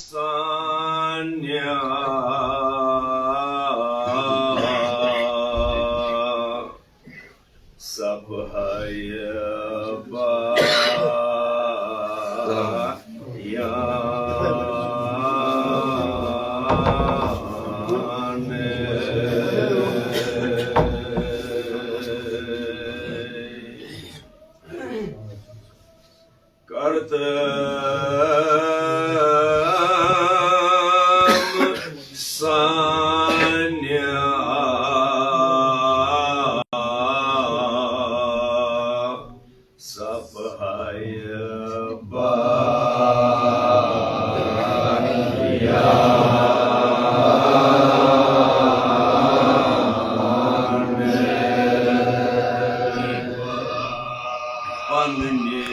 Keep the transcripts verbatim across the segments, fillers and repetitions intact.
سانیہ صفحہ بیان۔ کرتم سانیہ صفحہ بیان۔ پننہِ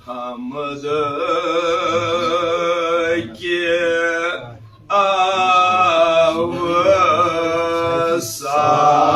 حمد کہ آو صاف۔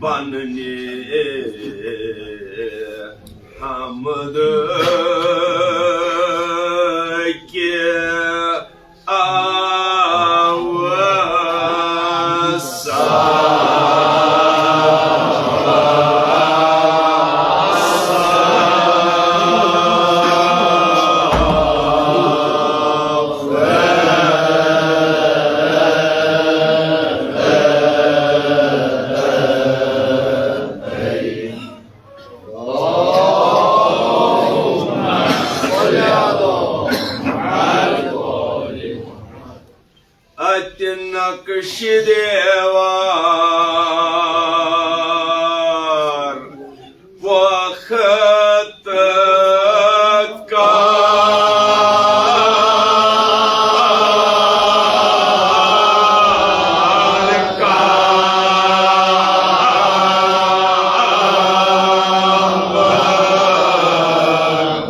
پننہِ حمد کہ آو صاف۔ اتہِ نقش دیوار پۄختہٕ کار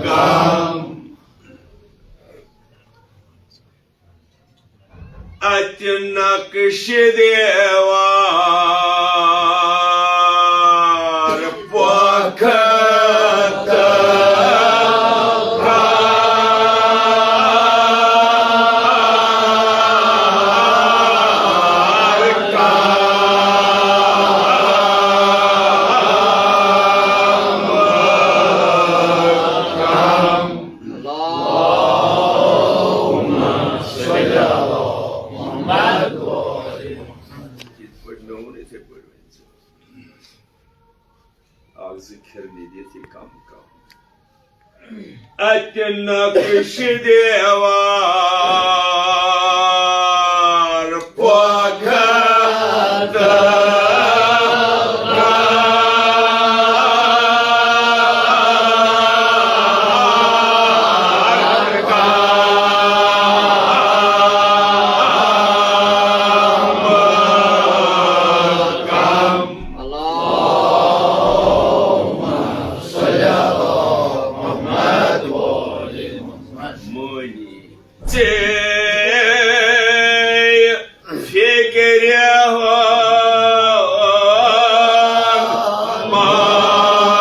کم۔ اتہِ نقش دیوار پۄختہٕ کار کم۔ اللہم صل علی محمد و آل محمد۔ یِتھ پٲٹھۍ مےٚ ووٚن، یِتھَے پٲٹھۍ ؤنۍ زِ۔ اَکھ زٕ کھِرنہِ دِتھ یہِ کَم کَم۔ اتہِ نقش دیوار پۄختہٕ کم۔ اللہم صل علی محمد و آل محمد۔ مٲنی ژےٚ فِکرِ ہُنٛد مٲنی۔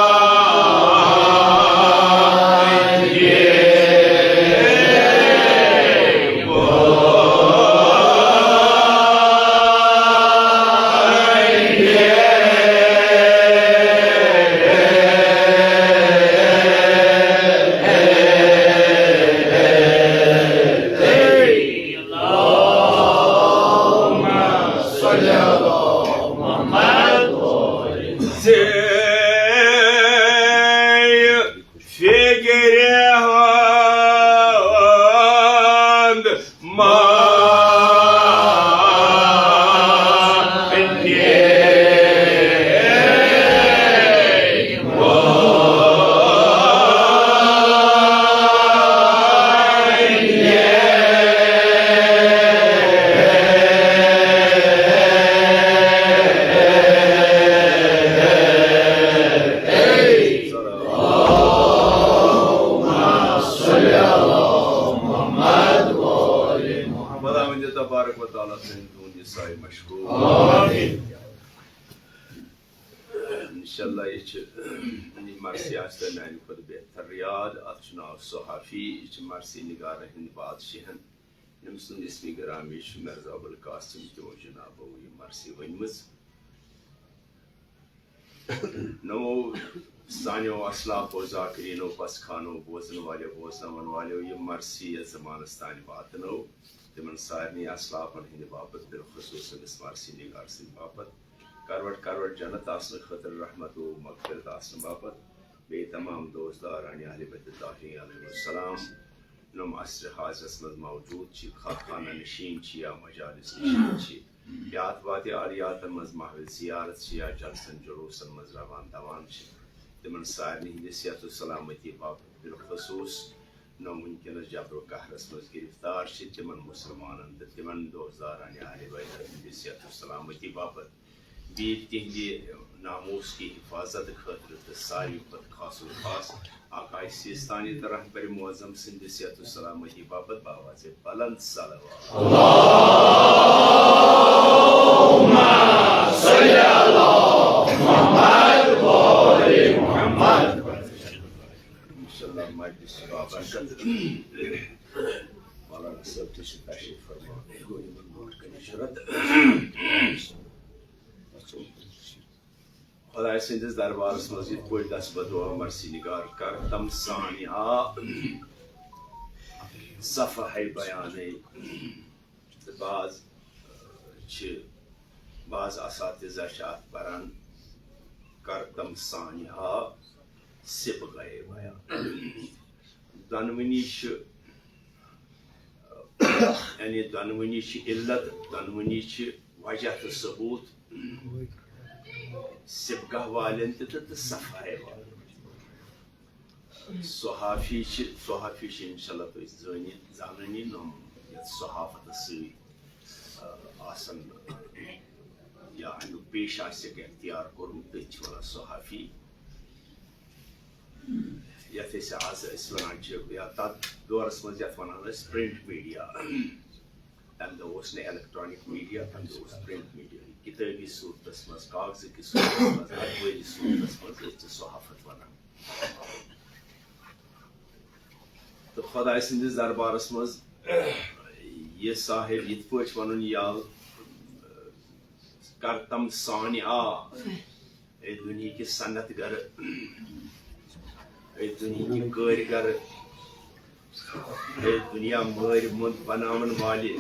تُہُنٛد یہِ سایہِ مشکوٗر۔ آمین۔ انشاءاللہ یہِ چھِ، یہِ مرثی آسہِ تۄہہِ میانہِ کھۄتہٕ بہتر یاد۔ اتھ چھُ ناو صحافی، یہِ چھِ مرثی نگارن ہٕنٛدۍ بادشاہن، ییٚمہِ سُنٛد اسمِ گرامی چھُ مرزا ابوالقاسم تِمو جنابو یہِ مرثی ؤنمٕژ۔ نو سانیو اسلافو، ذاکرینو، پسخانو، بوزن والیو، بوزناون والیو یہِ مرثی یتھ زمانس تانۍ واتنٲو، تِمن سارنٕے اسلافن ہٕنٛدِ باپتھ، بالخصوص أمِس مرثی نگار سٕنٛدِ باپتھ، کروٹ کروٹ جنت آسنہٕ خٲطرٕ، رحمت و مغفرت آسنہٕ باپتھ، بیٚیہِ تمام دوستدار، اہلِ بیت طاہرین علیہم السلام، نۄم عصرِ حاضرس منٛز موجود چھِ، خا-، خانہ نشین چھِ یا مجالس نشین چھِ، یا اتھ وادِ عالیاتن منٛز محو زیارت چھِ یا جلسن جلوسن منٛز روان دوان چھِ، تِمن سارنٕے ہٕنٛدِ صحت و سلامتی باپتھ، بالخصوص نۄم وٕنکیٚنس جبر و قہرس منٛز گرفتار چھِ، تِمن مسلمانن تہٕ تِمن دوستدارن یا اہلِ بیتن ہٕنٛدِ صحت و سلامتی باپتھ، بیٚیہِ تِہنٛدِ ناموس کہِ حفاظت خٲطرٕ تہٕ ساروی کھۄتہٕ خاص و خاص آقا سیستانی تہٕ رہبر معظم سٕنٛدِ صحت و سلامتی باپتھ باوازِ بلند صلوات۔ اللهم صل على محمد وآل محمد۔ انشاءاللہ مجلس بابرکت۔ مولانا صٲب تہِ چھِ تشریف فرما۔ خۄداے سٕنٛدِس دربارس منٛز یِتھ پٲٹھۍ دس بہٕ دُعا، مرثی نگار کر تم سانہِ آ صفحہ بیانے۔ تہٕ بعض، ٲ، چھِ، بعض اساتذہ چھِ اتھ پران کر تم سانہِ آ صبغہ بیان۔ دۄنوٕنی چھِ، یعنی دۄنوٕنی چھِ علت، دۄنوٕنی چھِ وجہ تہٕ ثبوت، صبغہ والٮ۪ن تہِ تہٕ، تہٕ صفحہ والٮ۪ن۔ صحافی چھِ، صحافی چھِ انشاءاللہ تُہۍ زٲنِتھ، زانٲنی نۄم یتھ صحافتس سۭتۍ، آ، آسن یا امیُک پیشہ آسٮ۪کھ اختیار کوٚرمُت، تٔتھۍ چھِ ونان صحافی۔ یتھ أسۍ آز أسۍ ونان چھِ، یا تتھ دورس منٛز یتھ ونان ٲسۍ پرنٹ میڈیا۔ تمہِ دۄہ اوس نہٕ الیکٹرانک میڈیا، تمہِ دۄہ اوس پرنٹ میڈیا۔ کتٲبی صورتس منٛز، کاغذہٕ کِس صورتس منٛز، اخبٲری صورتس منٛز ٲسۍ تہِ صحافت ونان۔ تہٕ خۄداے سٕنٛدِس دربارس منٛز یہِ صاحب یِتھ پٲٹھۍ ونُن یل، کرتم سانہِ آ، اے دُنیہٕکہِ صنعت گرٕ، اے دُنیہٕکہِ کٲرۍ گرٕ، اے دُنیا مٲرۍ مۄند بناون والہِ،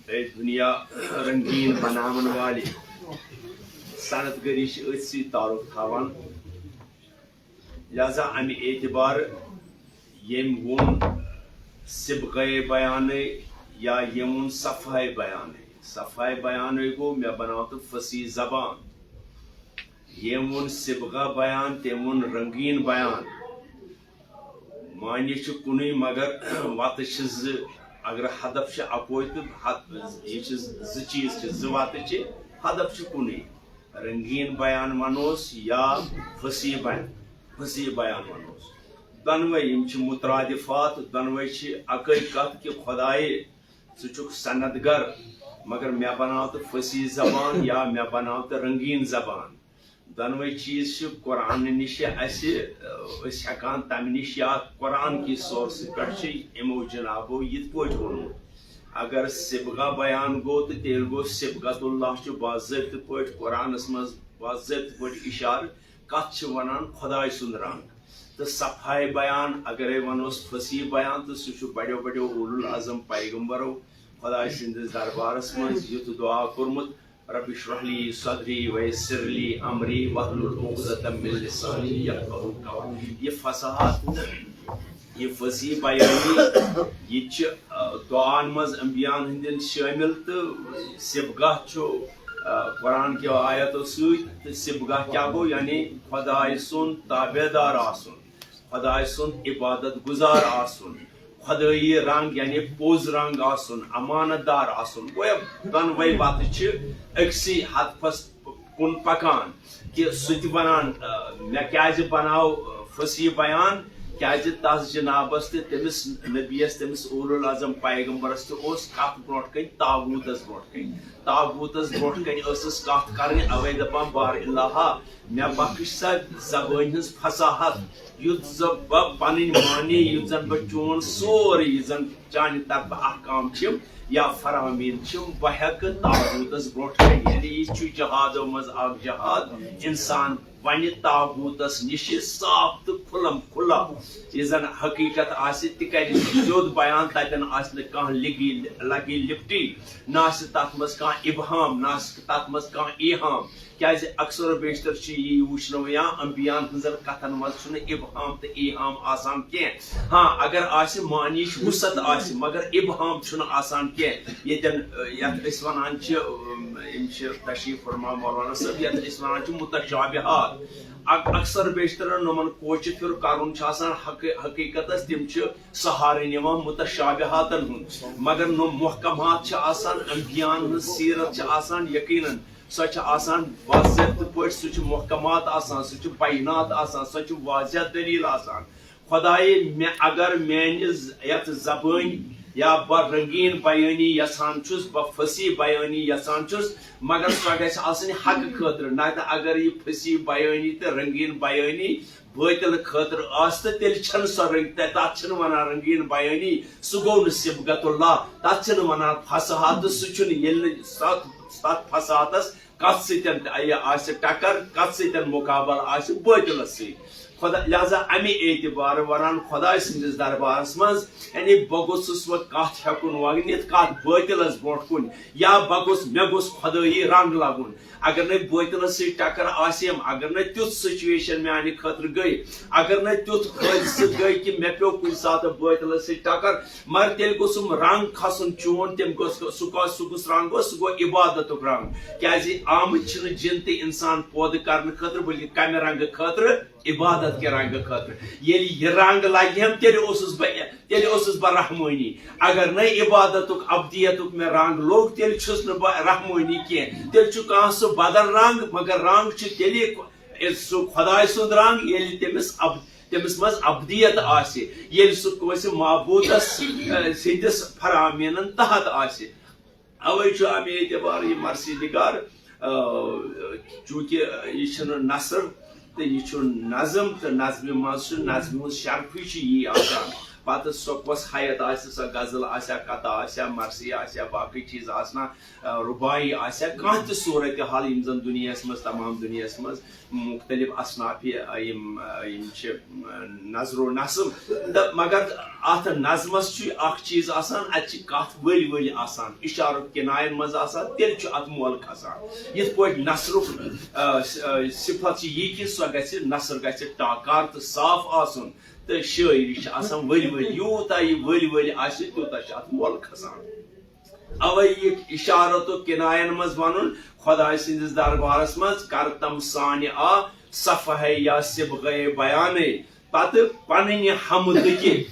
اے دُنیا رنگین بناون والہِ۔ صنعت گری چھِ أتھۍ سۭتۍ تعلق تھاوان۔ لہذا امہِ اعتبار ییٚمۍ ووٚن صبغے بیانے یا ییٚمۍ ووٚن صفحے بیانے، صفحے بیانے گوٚو مےٚ بناو تہٕ فصیح زبان۔ ییٚمۍ ووٚن صبغہ بیان، تٔمۍ ووٚن رنگین بیان۔ معنی چھُ کُنُے مگر وتہٕ چھِ زٕ۔ اگر ہدف چھُ اکوے تہٕ ہد-، یہِ چھِ زٕ چیٖز چھِ، زٕ وتہٕ چھِ، ہدف چھُ کُنُے۔ رنگین بیان ونوس یا فصیح بیان، فصیح بیان ونوس۔ دۄنوے یِم چھِ مترادفات، دۄنوے چھِ اکٕے کتھ کہِ خدایہِ، ژٕ چھُکھ صنعت گر، مگر مےٚ بناو تہٕ فصیح زبان یا مےٚ بناو تہٕ رنگین زبان۔ دۄنوے چیٖز چھِ قرآن نِش اَسہِ، أسۍ ہٮ۪کان تَمہِ نِش یا قرآن کی سورسہٕ پٮ۪ٹھ چھِ یِمو جنابو یِتھ پٲٹھۍ ووٚنمُت۔ اگر صبغہ بیان گوٚو تہٕ تیٚلہِ گوٚو صبغت اللہ چھُ باضٲبطہٕ پٲٹھۍ قرآنس منٛز باضٲبطہٕ پٲٹھۍ اِشارٕ، کَتھ چھِ وَنان خۄداے سُنٛد رنٛگ۔ تہٕ صفحہ بیان اگرے وَنوس فصیح بیان تہٕ سُہ چھُ بڑیو بڑیو اولو العزم پیغمبرو خۄداے سٕنٛدِس دربارس منٛز یُتھ دعا کوٚرمُت، رب اشرح لي صدري ويسر لي أمري واحلل عقدة من لساني يفقهوا قولي۔ یہِ فصاحت، یہِ فصیح بیانی، یہِ تہِ چھِ، آ، دعاہن منٛز انبیاہن ہٕنٛدٮ۪ن شٲمِل تہٕ صبغہ چھُ، آ، قرآن کیو آیتو سۭتۍ۔ تہٕ صبغہ کیٛاہ گوٚو؟ یعنی خۄداے سُنٛد تابع دار آسُن، خۄداے سُنٛد عبادت گُزار آسُن، خۄدٲیی رنٛگ یعنی پوٚز رنٛگ آسُن، امانت دار آسُن۔ گویا دۄنوَے وَتہٕ چھِ أکسٕے ہدفس کُن پکان کہِ سُہ تہِ ونان، آ، مےٚ کیٛازِ بناو، آ، فصیح بیان، کیازِ تس جنابس تہٕ تٔمِس نبیس، تٔمِس اولو العزم پیغمبرس تہِ اوس کتھ برونٛٹھ کنہِ طاغوتس برونٛٹھ کنہِ، طاغوتس برونٛٹھ کنہِ ٲسٕس کتھ کرٕنۍ۔ اوے دپان، بار الہا، مےٚ بخش سا زبٲنۍ ہٕنٛز فصاحت، یُتھ زن بہٕ پنٕنۍ معنی، یُتھ زن بہٕ چون سورُے، یُس زن چانہِ طرفہٕ احکام چھِم یا فرامین چھِم، بہٕ ہٮ۪کہٕ طاغوتس برونٛٹھ کنہِ۔ یعنی یہِ چھُ جہادو منٛز اکھ جہاد، انسان ونہِ طاغوتس نِش صاف تہٕ کھُلم کھُلا، یہِ زن حقیقت آسہِ، تہِ کرِ سیوٚد بیان، تتٮ۪ن آسہِ نہٕ کانٛہہ لگی، لگی لپٹی، نہ آسہِ تتھ منٛز کانٛہہ ابہام، نہ آسہِ تتھ منٛز کانٛہہ ایہام۔ کیازِ اکثر و بیشتر چھُ یہِ وٕچھنہٕ یِوان، انبیاہن ہٕنٛزن کتھن منٛز چھُنہٕ ابہام تہٕ ایہام آسان کینٛہہ۔ ہاں، اگر آسہِ، معنی چھُ وُسعت آسہِ، مگر ابہام چھُنہٕ آسان کینٛہہ۔ ییٚتٮ۪ن، ٲ، یتھ أسۍ ونان چھِ، ٲم، یِم چھِ تشریف فرما مولانا صٲب، یتھ أسۍ ونان چھِ متشابہات۔ اک-، اکثر بیشتر نومن کوچہِ پھِر کرُن چھُ آسان حق-، حقیقتس، تِم چھِ سہارٕ نِوان متشابہاتن ہُنٛد، مگر نوم محکمات چھِ آسان، انبیاہن ہٕنٛز سیرت چھِ آسان، یقیناً سۄ چھِ آسان واضح تہٕ پٲٹھۍ، سُہ چھُ محکمات آسان، سُہ چھُ بینات آسان، سۄ چھِ واضح دلیل آسان۔ خدایے، مےٚ اگر میانہِ ز-، یتھ زبٲنۍ یا بہ رنگین بیٲنی یژھان چھُس، بہ فصیح بیٲنی یژھان چھُس، مگر سۄ گژھِ آسٕنۍ حقہٕ خٲطرٕ، نتہٕ اگر یہِ فصیح بیٲنی تہٕ رنگین بیٲنی بٲطل خٲطرٕ آسہِ تہٕ تیٚلہِ چھنہٕ سۄ رنگ-، تہ-، تتھ چھِنہٕ ونان رنگین بیٲنی، سُہ گوٚو نہٕ صبغت اللہ، تتھ چھِنہٕ ونان فصاحت، تہٕ سُہ چھُنہٕ، ییٚلہِ نہٕ سۄ، تتھ فصاحتس کتھ سۭتۍ تہِ یہِ آسہِ ٹکر، کتھ سۭتۍ مقابل آسہِ، بٲطلس سۭتۍ۔ خدا، لہذا امہِ اعتبارٕ ونان خداے سٕنٛدِس دربارس منٛز، یعنی بہٕ گوٚژھُس وۄنۍ کتھ ہٮ۪کُن ؤنِتھ، کتھ بٲطلس برونٛٹھ کُن، یا بہٕ گوٚژھ، مےٚ گوٚژھ خدٲیی رنگ لگُن۔ اگر نہٕ بٲطلس سۭتۍ ٹکر آسیم، اگر نہٕ تیُتھ سچویشن میانہِ خٲطرٕ گٔے، اگر نہٕ تیُتھ حٲدثہٕ گٔے کہِ مےٚ پیوٚو کُنہِ ساتہٕ بٲطلس سۭتۍ ٹکر، مگر تیٚلہِ گوٚژھُم رنگ کھسُن چون، تیٚمۍ گوٚژھ، سُہ کۄس، سُہ کُس رنگ اوس؟ سُہ گوٚو عبادتُک رنگ۔ کیازِ آمٕتۍ چھِنہٕ جِن تہٕ انسان پٲدٕ کرنہٕ خٲطرٕ، بلکہِ کمہِ رنگہٕ خٲطرٕ؟ عبادت کہِ رنگہٕ خٲطرٕ۔ ییٚلہِ یہِ رنگ لگہِ ہم، تیٚلہِ اوسُس بہٕ، تیٚلہِ اوسُس بہٕ رحمٲنی۔ اگر نہٕ عبادتُک، ابدیتُک مےٚ رنگ لوٚگ، تیٚلہِ چھُس نہٕ بہٕ رحمٲنی کینٛہہ۔ تیٚلہِ چھُ کانٛہہ سُہ بدل رنگ، مگر رنگ چھُ تیٚلہِ سُہ خداے سُنٛد رنگ، ییٚلہِ تٔمِس اب-، تٔمِس منٛز ابدیت آسہِ، ییٚلہِ سُہ کٲنٛسہِ معبوٗدس، ٲ، سٕنٛدِس فرامینن تحت آسہِ۔ اوے چھُ امہِ اعتبار یہِ مرثی نگار، آ، چونکہ یہِ چھُنہٕ نثر تہٕ یہِ چھُ نظم، تہٕ نظمہِ منٛز چھُ، نظمہِ ہُنٛد شرفٕے چھُ یی آسان۔ پتہٕ سۄ کۄس ہیئت آسہِ، سۄ غزل آسیا، قطعہ آسیا، مرثی آسیا، باقٕے چیٖز آسنا، آ، رباعی آسیا، کانٛہہ تہِ صورت حال، یِم زن دُنیاہس منٛز، تمام دُنیاہس منٛز مختلف اصناف یہِ، یِم، یِم چھِ، نظر و نسل۔ تہٕ مگر اتھ نظمس چھُ اکھ چیٖز آسان، اتہِ چھِ کتھ ؤلۍ ؤلۍ آسان، اشارُک کناین منٛز آسان، تیٚلہِ چھُ اتھ مۄل کھسان۔ یِتھ پٲٹھۍ نثرُک، آ، س-، آ، صفت چھِ یہِ کہِ سۄ گژھِ، نثر گژھِ ٹاکار تہٕ صاف آسُن، تہٕ شٲعری چھِ آسان ؤلۍ ؤلۍ۔ یوٗتاہ یہِ ؤلۍ ؤلۍ آسہِ، تیوٗتاہ چھُ اتھ مۄل کھسان۔ اوے یہِ اشارت و کناین منٛز ونُن، خداے سٕنٛدِس دربارس منٛز کر تم سانہِ آ صفحے یا صبغے بیانے، پتہٕ پنٕنہِ حمدٕکہِ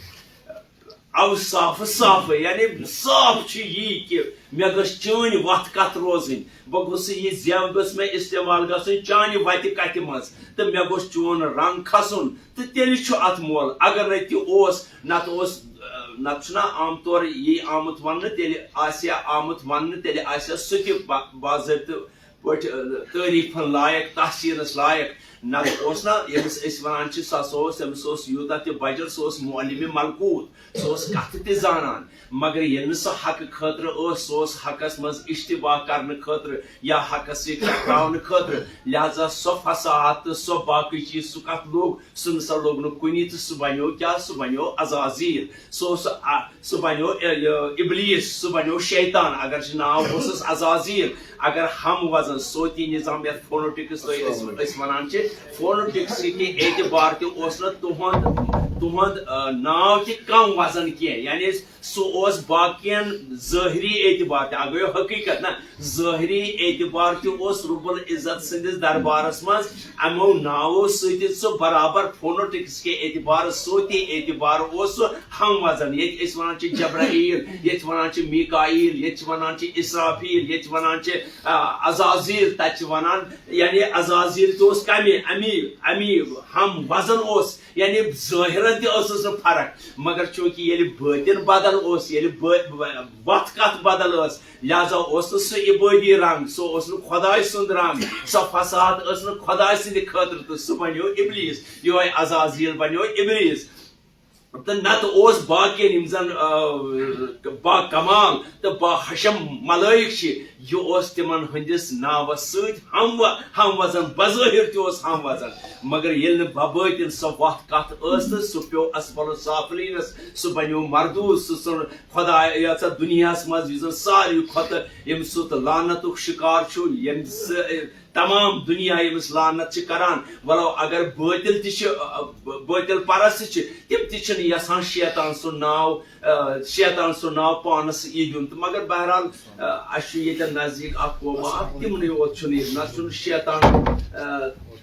اوصاف صافے، یعنی صاف چھُ یی کہِ مےٚ گٔژھ چٲنۍ وتھ کتھ روزٕنۍ، بہٕ گوٚژھُس، یہِ زٮ۪و گٔژھ مےٚ استعمال گژھٕنۍ چانہِ وتہِ کتھِ منٛز، تہٕ مےٚ گوٚژھ چون رنگ کھسُن، تہٕ تیٚلہِ چھُ اتھ مۄل۔ اگر نہٕ تہِ اوس، نتہٕ اوس، نتہٕ چھُنہ عام طور یی آمُت وننہٕ، تیٚلہِ آسہِ ہا آمُت وننہٕ، تیٚلہِ آسہِ ہا سُہ تہِ با-، باضٲبطہٕ پٲٹھۍ، آ، تعریفن لایق، تحسینس لایق۔ نتہٕ اوس نہ، ییٚمِس أسۍ ونان چھِ، سُہ ہسا اوس، تٔمِس اوس یوٗتاہ تہِ بجر، سُہ اوس معلم ملکوت، سُہ اوس کتھٕ تہِ زانان۔ مگر ییٚلہِ نہٕ سُہ حقہٕ خٲطرٕ ٲس، سُہ اوس حقس منٛز اشتباہ کرنہٕ خٲطرٕ یا حقس سۭتۍ ٹکراونہٕ خٲطرٕ۔ لہذا سۄ فصاحت تہٕ سۄ باقٕے چیٖز، سُہ کتھ لوٚگ، سُہ نہٕ سا لوٚگ نہٕ کُنی، تہٕ سُہ بنیو کیٛاہ؟ سُہ بنیو عزازیل۔ سُہ اوس، آ، سُہ بنیو، اے، یہِ، ابلیس، سُہ بنیو شیطان۔ اگر چھُ ناو اوسُس عزازیل، اگر ہم وزن صوتی نظام یتھ فونوٹکس تۄہہِ أسۍ، أسۍ ونان چھِ، فونوٹکس کہِ اعتبار تہِ اوس نہٕ تُہُنٛد، تُہُنٛد، آ، ناو تہِ کم وزن کینٛہہ۔ یعنی سُہ اوس باقین ظٲہری اعتبار تہِ، اکھ گوٚو حقیقت نہ، ظٲہری اعتبار تہِ اوس رب العزت سٕنٛدِس دربارس منٛز۔ یِمو ناوو سۭتۍ سُہ برابر فونوٹکس کہِ اعتبار، صوتی اعتبار اوس سُہ ہم وزن۔ ییٚتہِ أسۍ ونان چھِ جبرائیل، ییٚتہِ ونان چھِ میکائیل، ییٚتہِ چھِ ونان چھِ اسرافیل، ییٚتہِ چھِ ونان چھِ، آ، عزازیل۔ عزازیل تتہِ چھِ ونان، یعنی عزازیل تہِ اوس کمہِ، امی، امی ہم وزن اوس، یعنی ظٲہرن تہِ ٲسٕس نہٕ فرق، مگر چونکہ ییٚلہِ بٲطن بدل اوس، ییٚلہِ بٲ-، وتھ کتھ بدل ٲس، لہذا اوس نہٕ سُہ عبٲدی رنگ، سُہ اوس نہٕ خۄداے سُنٛد رنگ، سۄ فساد ٲس نہٕ خۄداے سٕنٛدِ خٲطرٕ، تہٕ سُہ بنیو ابلیس، یِہوٚے عزازیل بنیو ابلیس۔ تہٕ نتہٕ اوس باقین یِم زن، آ، با کمال تہٕ با حشم ملٲیک چھِ، یہِ اوس تِمن ہٕنٛدِس ناوس سۭتۍ ہم و-، ہم وزن، بظٲہر تہِ اوس ہم وزن، مگر ییٚلہِ نہٕ ببٲطِن سۄ وتھ کتھ ٲس تہٕ سُہ پیوٚو اسفل السافلینس، سُہ بنیو مردود، سُہ ژوٚل خۄداے یتھ دُنیاہس منٛز، یُس زن ساروی کھۄتہٕ ییٚمہِ سُہ تہٕ لعنتُک شکار چھُ، ییٚمہِ سۭتۍ تمام دُنیا ییٚمِس لعنت چھِ کران، ولو اگر بٲطِل تہِ چھِ، بٲطِل پرست چھِ، تِم تہِ چھِنہٕ یژھان شیطان سُنٛد ناو، شیطان سُنٛد ناو پانس یہِ دیُن۔ تہٕ مگر بہرحال، اسہِ چھُ ییٚتٮ۪ن نزدیٖک اکھ قوما اکھ، تِمنٕے یوت چھُنہٕ یہِ، نتہٕ چھُنہٕ شیطان،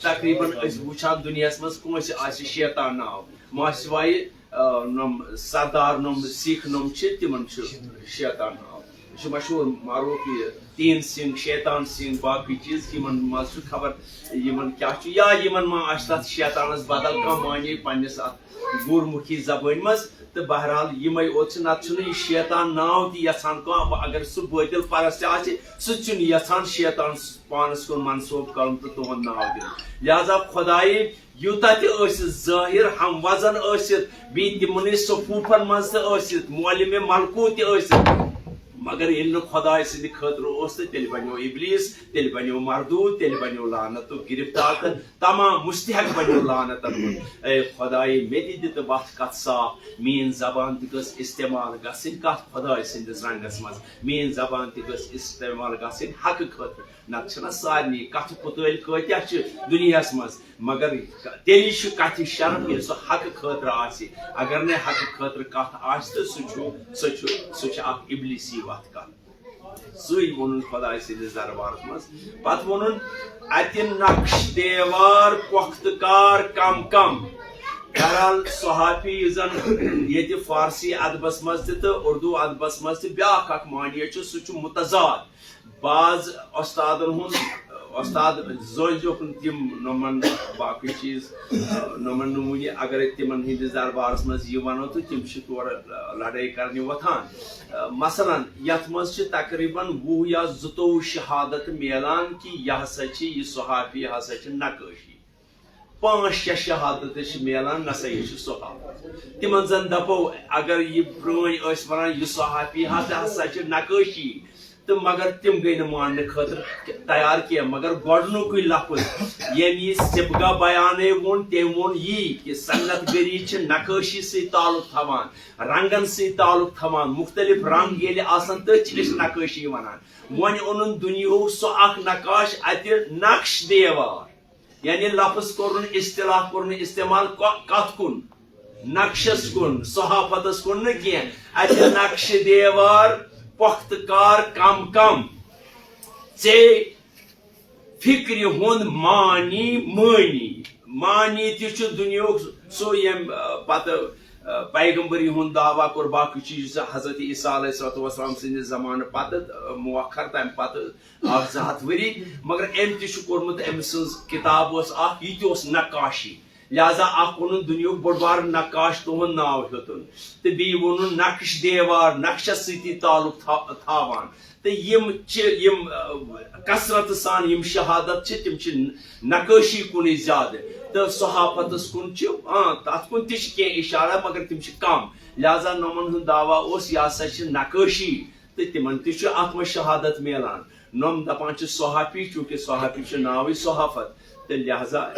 تقریباً أسۍ وٕچھان دُنیاہس منٛز کٲنٛسہِ آسہِ شیطان ناو، ماسہِ وایہِ، نۄم سردار نۄم سِکھ نۄم چھِ، تِمن چھُ شیطان ناو۔ یہِ چھُ مشہوٗر معروٗف یہِ تین سنگھ، شیطان سنگھ، باقٕے چیٖز، یِمن منٛز چھُ خبر یِمن کیٛاہ چھُ، یا یِمن ما آسہِ تتھ شیطانس بدل کانٛہہ معنی پننِس اتھ گُرمُکھی زبٲنۍ منٛز۔ تہٕ بہرحال یِمے اوت چھِ، نتہٕ چھُنہٕ یہِ شیطان ناو تہِ یژھان کانٛہہ، وۄنۍ اگر سُہ بٲطِل پرست تہِ آسہِ، سُہ تہِ چھُنہٕ یژھان شیطان پانس کُن منسوب کرُن تہٕ تُہُنٛد ناو دیُن۔ لہذا خۄدایہِ یوٗتاہ تہِ ٲسِتھ، ظٲہِر ہم وزن ٲسِتھ، بیٚیہِ تِمنٕے صفوٗفن منٛز تہِ ٲسِتھ، معلم ملکوٗت تہِ ٲسِتھ، مگر ییٚلہِ نہٕ خۄداے سٕنٛدِ خٲطرٕ اوس، تہٕ تیٚلہِ بنیو ابلیس، تیٚلہِ بنیو مردود، تیٚلہِ بنیو لعنتُک گرفتار، تہٕ تمام مستحق بنیو لعنتن ہُنٛد۔ اے خۄدایہِ، مےٚ تہِ دِ تہٕ وتھ کتھ صاف، میٲنۍ زبان تہِ گٔژھ استعمال گژھٕنۍ کتھ خۄداے سٕنٛدِس رنگس منٛز، میٲنۍ زبان تہِ گٔژھ استعمال گژھٕنۍ حقہٕ خٲطرٕ، نتہٕ چھِنہ سارنٕے کتھٕ پُتٲلۍ کۭتیاہ چھِ دُنیاہس منٛز، مگر تیٚلی چھُ کتھِ شرف، ییٚلہِ سُہ حقہٕ خٲطرٕ آسہِ۔ اگر نہٕ حقہٕ خٲطرٕ کتھ آسہِ، تہٕ سُہ چھُ، سُہ چھُ، سُہ چھُ اکھ ابلیسی وتھ کتھ۔ سُے ووٚنُن خۄداے سٕنٛدِس دربارس منٛز۔ پتہٕ ووٚنُن، اتہِ نقش دیوار پۄختہٕ کار کم کم۔ بہرحال صحافی یُس زن ییٚتہِ فارسی ادبس منٛز تہِ تہٕ اردو ادبس منٛز تہِ بیٛاکھ اکھ معنی چھُ، سُہ چھُ متضاد۔ بعض استادن ہُنٛد، استاد زٲنۍ زیوکھ نہٕ تِم نۄمن باقٕے چیٖز، نۄمن نموٗنہِ اگرے تِمن ہٕنٛدِس دربارس منٛز یہِ ونو تہٕ تِم چھِ تورٕ لڑٲے کرنہِ وۄتھان۔ مثلاً یتھ منٛز چھِ تقریباً وُہ یا زٕتووُہ شہادت میلان کہِ یہِ ہسا چھِ، یہِ صحافی ہسا چھِ نقٲشی۔ پانٛژھ شےٚ شہادتہٕ چھِ میلان، نسا یہِ چھُ صحافت۔ تِمن زن دپو، اگر یہِ پرٲنۍ ٲسۍ ونان، یہِ صحافی ہا تہِ ہسا چھِ نقٲشی، تہٕ مگر تِم گٔے نہٕ ماننہٕ خٲطرٕ تیار کینٛہہ۔ مگر گۄڈنیُکُے لفظ، ییٚمۍ یہِ صبغہ بیانے ووٚن، تٔمۍ ووٚن یی کہِ صنعت گٔری چھِ نقٲشی سۭتۍ تعلق تھاوان، رنگن سۭتۍ تعلق تھاوان، مختلف رنگ ییٚلہِ آسن، تٔتھۍ چھِ أسۍ نقٲشی ونان۔ وۄنۍ اوٚنُن دُنیہُک سُہ اکھ نقاش اتہِ نقش دیوار۔ یعنی لفظ کوٚرُن اصطلاح، کوٚرُن استعمال کو-، کتھ کُن؟ نقشس کُن، صحافتس کُن نہٕ کینٛہہ۔ اتہِ نقشہٕ دیوار، پۄختہٕ کار کم کم۔ ژے فکرِ ہُنٛد معنی، معنی، معنی تہِ چھُ دُنیاہُک سُہ ییٚمۍ، آ، پتہٕ، آ، پیغمبری ہُنٛد دعویٰ کوٚر، باقٕے چیٖز، حضرت عیسیٰ علیہ الصلوۃ والسلام سٕنٛدِ زمانہٕ پتہٕ، آ، مؤخر تمہِ پتہٕ اکھ زٕ ہتھ ؤری، مگر أمۍ تہِ چھُ کوٚرمُت، أمۍ سٕنٛز کِتاب ٲس اکھ، یہِ تہِ اوس نقاشی۔ لہذا اکھ ووٚنُن دُنیہُک بوٚڑ بارٕ نقاش تُہُنٛد ناو ہیوٚتُن، تہٕ بیٚیہِ ووٚنُن نقش دیوار، نقشس سۭتی تعلق تھا-، تھاوان۔ تہٕ یِم چھِ، یِم، آ، کثرت سان یِم شہادت چھِ، تِم چھِ نقٲشی کُنُے زیادٕ، تہٕ صحافتس کُن چھِ، آ، تتھ کُن تہِ چھِ کینٛہہ اشارہ، مگر تِم چھِ کم۔ لہذا نۄمن ہُنٛد دعویٰ اوس، یہِ ہسا چھِ نقٲشی۔ تہٕ تِمن تہِ چھُ اتھ منٛز شہادت میلان۔ نۄم دپان چھِ صحافی، چونکہ صحافی چھُ ناوٕے صحافت، تہٕ لہذا،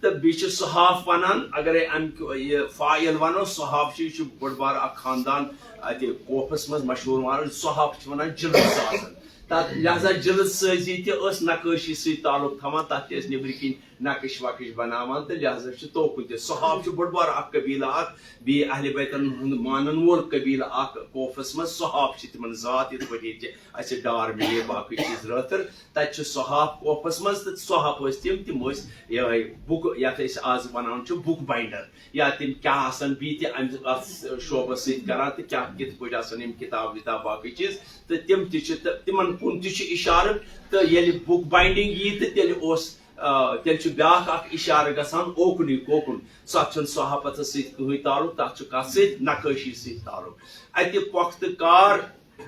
تہٕ بیٚیہِ چھِ صحاف ونان، اگرے امہِ کہِ-، یہِ فاعل ونو، صحاف چھُ، یہِ چھُ بوٚڑ بار اکھ خاندان اتہِ کوفس منٛز مشہوٗر ونان، صحاف چھِ ونان جلد سازن۔ تتھ لہذا جلد سٲزی تہِ ٲس نقٲشی سۭتۍ تعلق تھاوان، تتھ تہِ ٲسۍ نیٚبرۍ کِنۍ نقش وقش بناوان، تہٕ لہذا چھُ توکُن تہِ۔ صحاف چھُ بوٚڑ بار اکھ قبیلہٕ اکھ، بیٚیہِ اہل بیتن ہُنٛد مانن وول قبیلہٕ اکھ کوفس منٛز۔ صحاف چھِ تِمن ذات، یِتھ پٲٹھۍ ییٚتہِ چھِ اسہِ ڈار مِلے باقٕے چیٖز رٲتھٕر، تتہِ چھِ صحاف کوفس منٛز، تہٕ صحاف ٲسۍ تِم، تِم ٲسۍ یِہوٚے بُک، یتھ أسۍ آز ونان چھِ بُک باینڈر، یا تِم کیٛاہ آسن بیٚیہِ تہِ امہِ، اتھ شعبس سۭتۍ کران تہٕ کیٛاہ کِتھ پٲٹھۍ آسن یِم کِتاب وِتاب باقٕے چیٖز، تہٕ تِم تہِ چھِ، تہٕ تِمن کُن تہِ چھُ اِشارٕ، تہٕ ییٚلہِ بُک باینڈنگ یی تہٕ تیٚلہِ اوس آ، تیٚلہِ چھُ بیٛاکھ اکھ اِشارٕ گژھان اوکُنُے، کوکُن۔ سُہ، اَتھ چھُنہٕ صحافتس سۭتۍ کٕہٕنۍ تعلق، تَتھ چھُ کَتھ سۭتۍ؟ نقٲشی سۭتۍ تعلق۔ اَتہِ پۄختہٕ کار،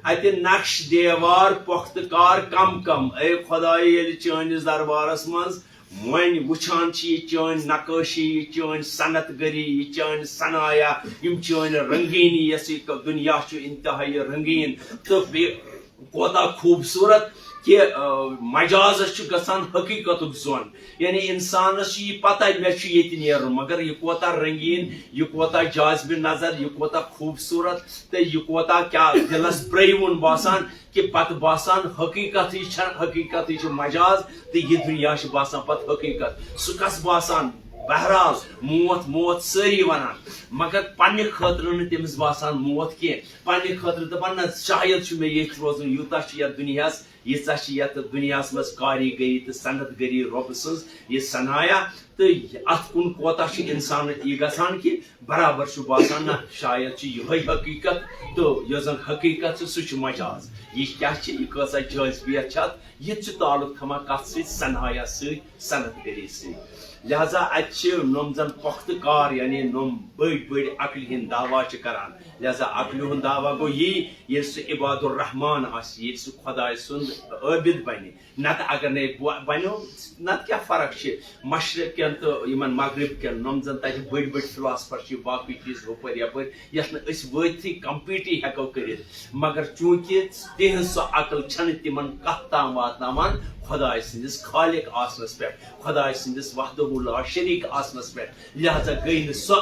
اَتہِ نقش دیوار، پۄختہٕ کار کم کم۔ اے خۄدایہِ، ییٚلہِ چٲنِس دربارس منٛز وۄنۍ وٕچھان چھِ یہِ چٲنۍ نقٲشی، یہِ چٲنۍ صنعت گٔری، یہِ چٲنۍ صنایع، یِم چٲنۍ رنگیٖنی، یۄس یہِ دُنیا چھُ انتہٲیی رنگیٖن، تہٕ بیٚیہِ کوتاہ خوٗبصوٗرت کہِ، آ، مجازس چھُ گژھان حقیٖقتُک زوٚن۔ یعنی اِنسانس چھُ یہِ پتہ، مےٚ چھُ ییٚتہِ نیرُن، مگر یہِ کوتاہ رنگیٖن، یہِ کوتاہ جاذبِ نظر، یہِ کوتاہ خوٗبصوٗرت تہٕ یہِ کوتاہ کیٛاہ دِلس پرٛیوُن باسان، کہِ پتہٕ باسان حقیٖقتٕے چھےٚ، حقیٖقتٕے چھُ مجاز تہٕ یہِ دُنیا چھُ باسان پتہٕ حقیٖقت۔ سُہ کس باسان؟ بہرحال، موت، موت سٲری ونان، مگر پننہِ خٲطرٕ نہٕ تٔمِس باسان موت کینٛہہ۔ پننہِ خٲطرٕ دپان، نہ، شاید چھُ مےٚ ییٚتھۍ روزُن، یوٗتاہ چھُ یتھ دُنیاہس، ییٖژاہ چھِ یتھ دُنیاہس منٛز کاری گٔری تہٕ صنعت گٔری رۄبہٕ سٕنٛز یہِ صنایع، تہٕ اتھ کُن کوتاہ چھُ انسان یہِ گژھان کہِ برابر چھُ باسان، نہ، شاید چھُ یِہوٚے حقیٖقت، تہٕ یۄس زن حقیٖقت چھِ، سُہ چھُ مجاز۔ یہِ کیٛاہ چھِ، یہِ کۭژاہ جٲذبیت چھِ اتھ، یہِ تہِ چھُ تعلق تھاوان کتھ سۭتۍ؟ صنایع سۭتۍ، صنعت گٔری سۭتۍ۔ لہذا اتہِ چھِ نۄم زن پۄختہٕ کار، یعنی نۄم بٔڑۍ بٔڑۍ عقلہِ ہٕنٛدۍ دعویٰ چھِ کران۔ لہذا عقلہِ ہُنٛد دعویٰ گوٚو یی، ییٚلہِ سُہ عباد الرحمان آسہِ، ییٚلہِ سُہ خۄداے سُنٛد عٲبِد بنہِ۔ نتہٕ اگر نَے بو-، بنیو، نتہٕ کیٛاہ فرق چھِ مشرق کٮ۪ن تہٕ یِمن مغرب کٮ۪ن؟ نۄم زن تتہِ بٔڑۍ بٔڑۍ فلاسفر چھِ، باقٕے چیٖز ہُپٲرۍ یپٲرۍ، یتھ نہٕ أسۍ وٲتتھٕے کمپیٖٹٕے ہٮ۪کو کٔرِتھ۔ مگر چوٗنٛکہِ تِہنٛز سۄ عقل چھنہٕ تِمن کتھ تام واتناوان خۄداے سٕنٛدِس خالق آسنس پٮ۪ٹھ، خۄداے سٕنٛدِس وحدہ لا شریٖک آسنس پٮ۪ٹھ، لہذا گٔے نہٕ سۄ،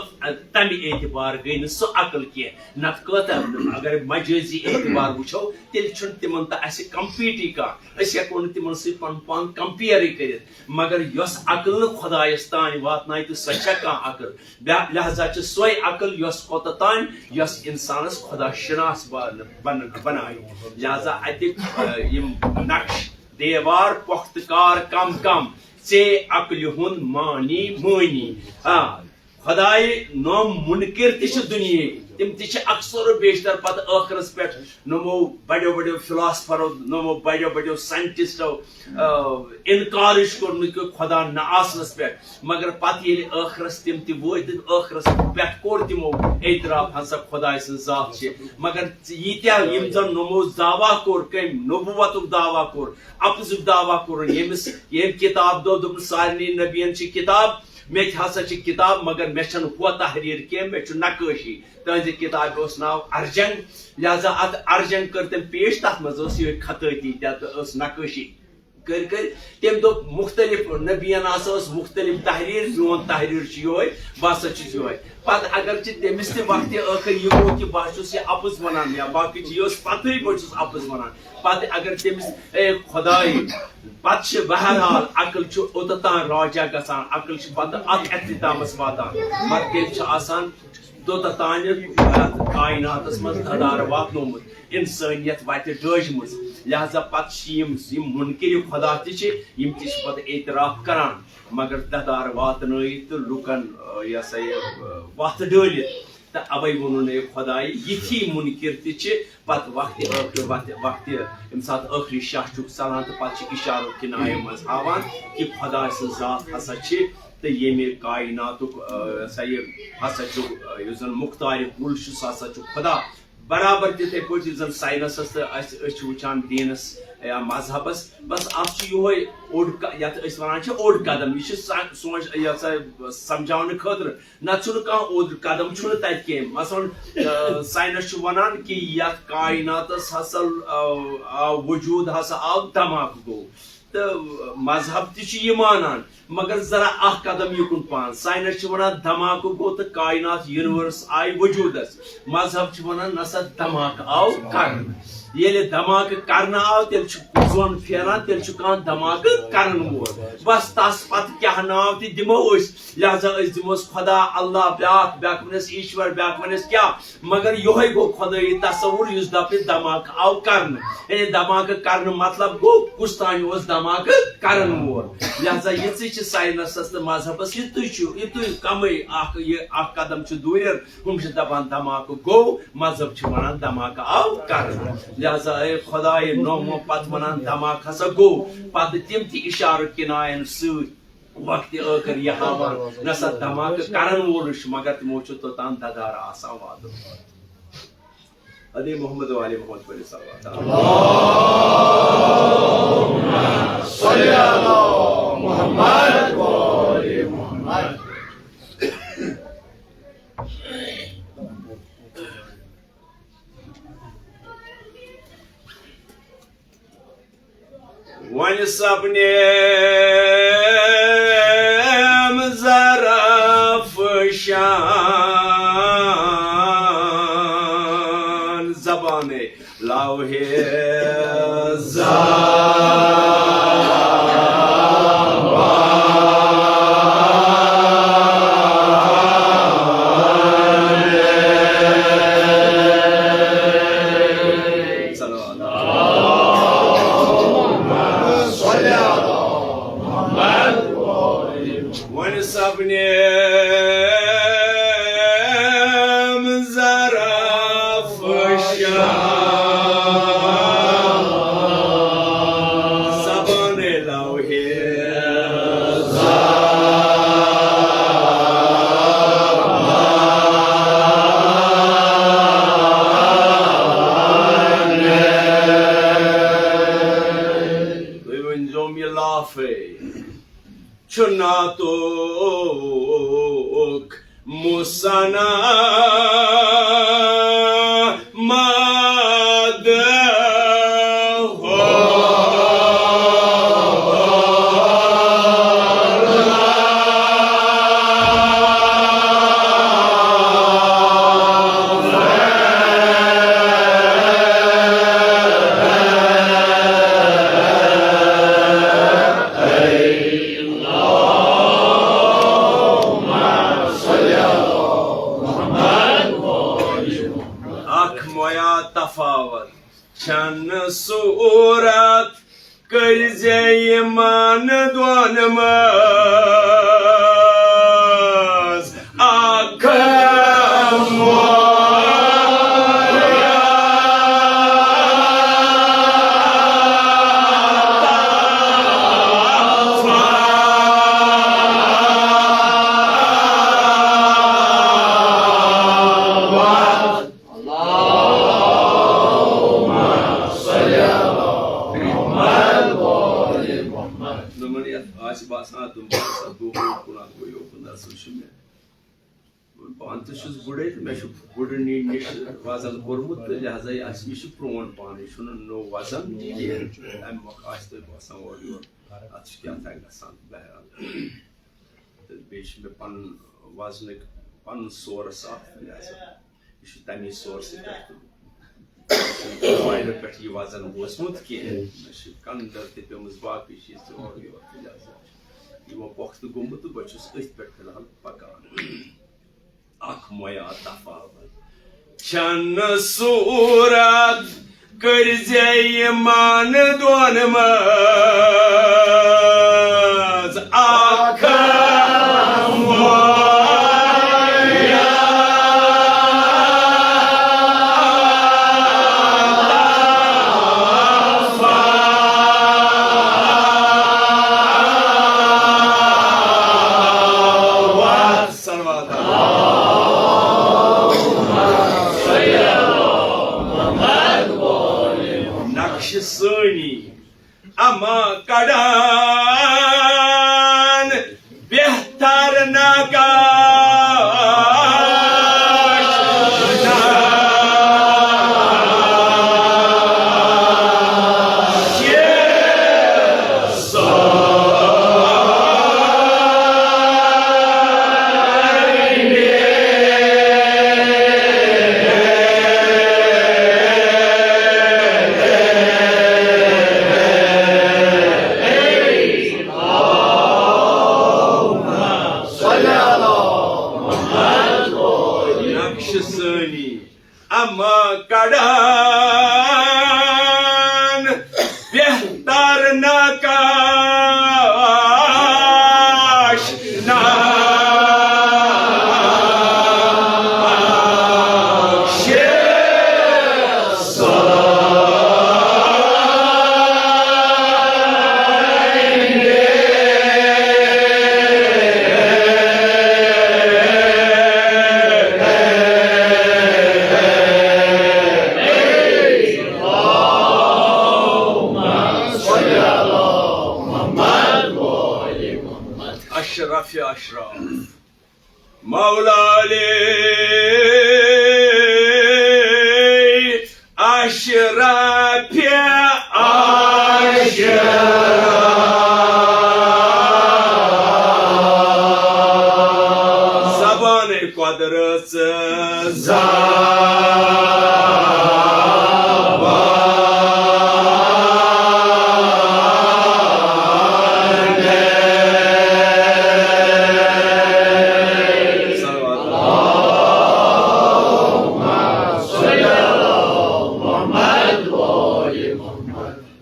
تمہِ اعتبار گٔے نہٕ سۄ عقل کینٛہہ۔ نتہٕ کۭژاہ، اگر مجٲزی اعتبار وٕچھو، تیٚلہِ چھُنہٕ تِمن تہٕ اسہِ کمپیٖٹٕے کانٛہہ۔ أسۍ ہٮ۪کو نہٕ تِمن سۭتۍ پنُن پان کمپیئرٕے کٔرِتھ۔ مگر یۄس عقل نہٕ خۄدایس تام واتنایہِ، تہٕ سۄ چھےٚ کانٛہہ عقل؟ بہ-، لہذا چھِ سۄے عقل، یۄس کوٚت تام، یۄس انسانس خۄدا شناس بن-، بن-، بنایہِ۔ لہذا اتہِ، آ، یِم نقش دیوار پۄختہٕ کار کم کم، ژے عقلہِ ہُنٛد معنی مٲنی۔ آ، خۄدایہِ نۄم مُنکِر تہِ چھِ دُنیہٕکۍ، تِم تہِ چھِ اکثر و بیشتر پتہٕ ٲخرس پٮ۪ٹھ نۄمو بڑیو بڑیو فلاسفرو، نۄمو بڑیو بڑیو ساینٹسٹو، آ، انکارٕچ کوٚرمُت کہِ خۄدا نہ آسنس پٮ۪ٹھ۔ مگر پتہٕ ییٚلہِ ٲخرس تِم تہِ وٲتۍ، ٲخرس پٮ۪ٹھ کوٚر تِمو اعتراف، ہسا خۄداے سٕنٛز ذات چھِ۔ مگر ییٖتیٛاہ یِم زن نۄمو دعویٰ کوٚر، کٔمۍ نبوتُک دعویٰ کوٚر، اپزُک دعویٰ کوٚرُن، ییٚمِس، ییٚمۍ کتاب دوٚپ، دوٚپُن، سارنٕے نبین چھِ کتاب، مےٚ تہِ ہسا چھِ کتاب، مگر مےٚ چھنہٕ ہۄ تحریر کینٛہہ، مےٚ چھُ نقٲشی۔ تہنٛزِ کتابہِ اوس ناو ارجنگ، لہذا اتھ ارجنگ کٔر تٔمۍ پیش، تتھ منٛز ٲس یِہوٚے خطٲطی تہِ، تہٕ ٲس نقٲشی۔ کٔرۍ کٔرۍ تٔمۍ دوٚپ، مختلف نبین ہسا ٲس مختلف تحریر، میون تحریر چھُ یِہوٚے، بہٕ ہسا چھُس یِہوٚے۔ پتہٕ اگر چھِ تٔمِس تہِ وقتہِ ٲخر یہِ گوٚو کہِ بہٕ ہا چھُس یہِ اپُز ونان یا باقٕے چیٖز، یہِ اوس پتہٕے بہٕ چھُس اپُز ونان۔ پتہٕ اگر تٔمِس، اے خۄداے، پتہٕ چھِ بہرحال عقل چھُ اوٚتتھ تام راجع گژھان، عقل چھِ پتہٕ اتھ اختتامس واتان۔ مگر تیٚلہِ چھِ آسان توٚتتھ تام یتھ کائناتس منٛز ددار واتنومُت، انسٲنیت وتہِ ڈٲجمٕژ۔ لہذا پتہٕ چھِ یِم، یِم منکر خدا تہِ چھِ، یِم تہِ چھِ پتہٕ اعتراف کران، مگر ددار واتنٲیِتھ تہٕ لُکن، آ، یہِ ہسا یہِ، آ، وتھ ڈٲلِتھ۔ تہٕ اوے ووٚنُن ہے خۄدایہِ، یِتھی منکر تہِ چھِ پتہٕ وقتِ ٲخرٕ، وقتِ، وقتِ ییٚمہِ ساتہٕ ٲخری شاہ چھُکھ ژلان تہٕ پتہٕ چھِ اشارو کنایو منٛز ہاوان کہِ خۄداے سٕنٛز ذات ہسا چھِ تہٕ ییٚمہِ کائناتُک، آ، ہسا یہِ ہسا چھُ، آ، یُس زن مختار کل چھُ، سُہ ہسا چھُ خۄدا۔ برابر تِتھے پٲٹھۍ یُس زن ساینسس تہٕ اسہِ، أسۍ چھِ وٕچھان دیٖنس یا مذہبس، بس اتھ چھُ یِہوٚے اوٚڑ ق-، یتھ أسۍ ونان چھِ اوٚڑ قدم، یہِ چھُ سا-، سونچ-، یہِ ہسا سمجھاونہٕ خٲطرٕ۔ نتہٕ چھُنہٕ کانٛہہ اوٚدُر قدم چھُنہٕ تتہِ کینٛہہ۔ مثلاً، آ، ساینس چھُ ونان کہِ یتھ کائناتس ہسا، آ، آو وجود ہسا آو دھماکہٕ گوٚو۔ تہٕ مذہب تہِ چھُ یہِ مانان، مگر ذرا اکھ قدم یُکُن پہن۔ ساینس چھُ ونان دھماکہٕ گوٚو تہٕ کائنات، یونیورس آیہِ وجودس۔ مذہب چھُ ونان نسا، دھماکہٕ آو کرنہٕ۔ ییٚلہِ دھماکہٕ کرنہٕ آو، تیٚلہِ چھُ کُس دۄن پھیران، تیٚلہِ چھُ کانٛہہ دھماکہٕ کرن وول۔ بس تس پتہٕ کیٛاہ ناو تہِ دِمو أسۍ، لہذا أسۍ دِموس خدا، اللہ، بیٛاکھ، بیٛاکھ ونس ایشور، بیٛاکھ ونس کیٛاہ، مگر یہوے گوٚو خدٲیی تصور یُس دپہِ دھماکہٕ آو کرنہٕ۔ یعنی دھماکہٕ کرنہٕ مطلب گوٚو کُس تام اوس دھماکہٕ کرن وول۔ لہذا یِژٕے چھِ ساینسس تہٕ مذہبس، یِتُے چھُ، یِتُے کمٕے اکھ، یہِ اکھ قدم چھُ دوٗرٮ۪ر۔ ہُم چھِ دپان دھماکہٕ گوٚو، مذہب چھِ ونان دھماکہٕ آو کرنہٕ۔ لہذا اے خدایہِ نومو پتہٕ ونان دھماکہٕ ہسا گوٚو، پتہٕ تِم تہِ اشارٕ کناین سۭتۍ وقتِ ٲخر یہِ ہاوان، نہ سا دھماکہٕ کرن وولُے چھُ، مگر تِمو چھُ توٚتام ددارٕ آسان واتُن۔ ادے محمد و آل محمد پٔرِو صلوات۔ اللهم صل على محمد وآل محمد۔ وۄنۍ سپنیم ظرف شان زبانِ لوحِ زبان۔ صلوات۔ وۄنۍ سپنیم ظرف شان زبانِ لوحِ تُہۍ ؤنۍزیوم یہِ لافے۔ چھُ نعتُک مُصنف مدحُ۔ اکھ مۄیا تفاوت چھنہٕ صورت، کٔرۍ زِ یِمن دۄن منٛز اکھ مۄیا۔ اللهم صل على محمد وآل محمد۔ دوٚپمَن، یَتھ آسہِ باسان، تِم باسان، دۄہ برونٛٹھ کُن اَتھ گوٚو یوکُن، دَرسَن چھُ مےٚ۔ بہٕ پانہٕ تہِ چھُس بُڈَے تہٕ مےٚ چھُ بُڈٕ نِنہِ نِش وَزَن کوٚرمُت تہٕ لہذا یہِ آسہِ، یہِ چھُ پرٛون پانہٕ، یہِ چھُنہٕ نوٚو وَزَن کِہیٖنۍ۔ اَمہِ مۄکھٕ آسہِ تۄہہِ باسان اورٕ یورٕ، اَتھ چھُ کیٛاہ تام گژھان، بہرحال۔ تہٕ بیٚیہِ چھُ مےٚ پَنُن وَزنٕکۍ پَنُن سورٕس اَکھ، لہذا یہِ چھُ تَمی سورسہٕ پٮ۪ٹھ تہٕ موبایلہٕ پٮ۪ٹھ یہِ وَزَن بوٗزمُت کینٛہہ۔ مےٚ چھِ کَنٛدَر تہِ پیٚمٕژ، باقٕے چیٖز تہِ اورٕ یورٕ تہٕ لہذا چھُ یہِ وۄنۍ پۄختہٕ گوٚمُت تہٕ بہٕ چھُس أتھۍ پٮ۪ٹھ فی الحال پَکان۔ اَکھ مۄیا تفاوت چھَنہٕ صورت، کٔرۍ زِ یِمن دۄن منٛز اکھ مۄیا۔ صلوات۔ نقش ثانی اما کڑان بہتر نقاش۔ اشراف، مولا علی اشرف، اشرف، زبان قدرت زبان۔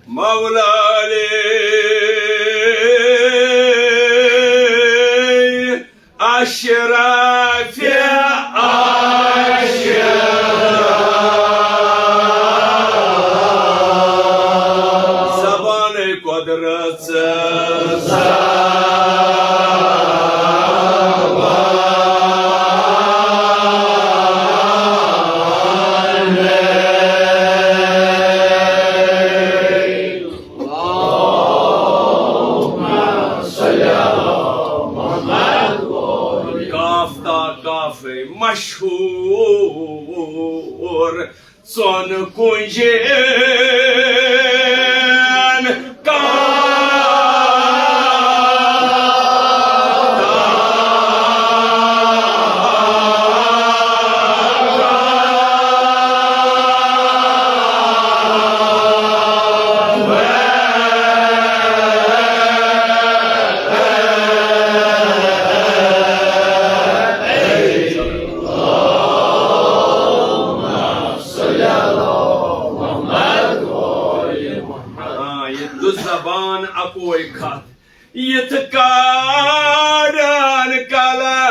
مولا علی اشرف، اشرف، زبان قدرت زبان۔ کاف تا کاف مشہور، ژۄن کُنجن کاف۔ آ، یہِ دُ زبان اکوے کتھ۔ یتھ کارن کلام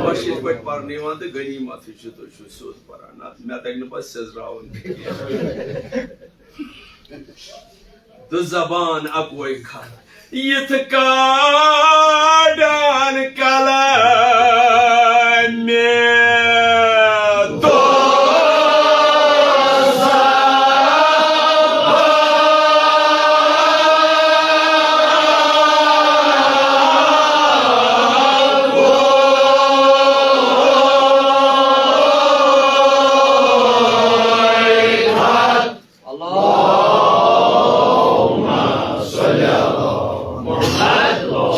مشید پٲٹھۍ پرنہٕ یِوان تہٕ غنیمت چھُ، تُہۍ چھِو سیوٚد پران، نتہٕ مےٚ تگہِ نہٕ پتہٕ سیٚزراوُن تہِ کینٛہہ۔ تہٕ زبان اکوے کتھ، یتھ کاڈان کلام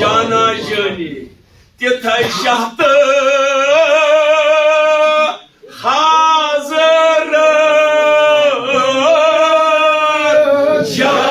جانا جانی تِتھے شاہ تہٕ حاضر جان۔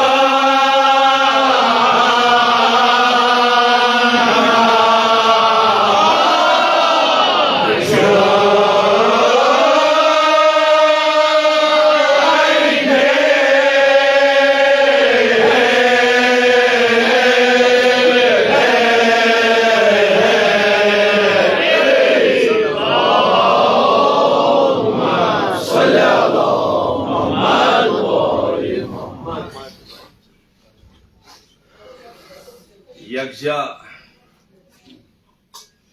یکجا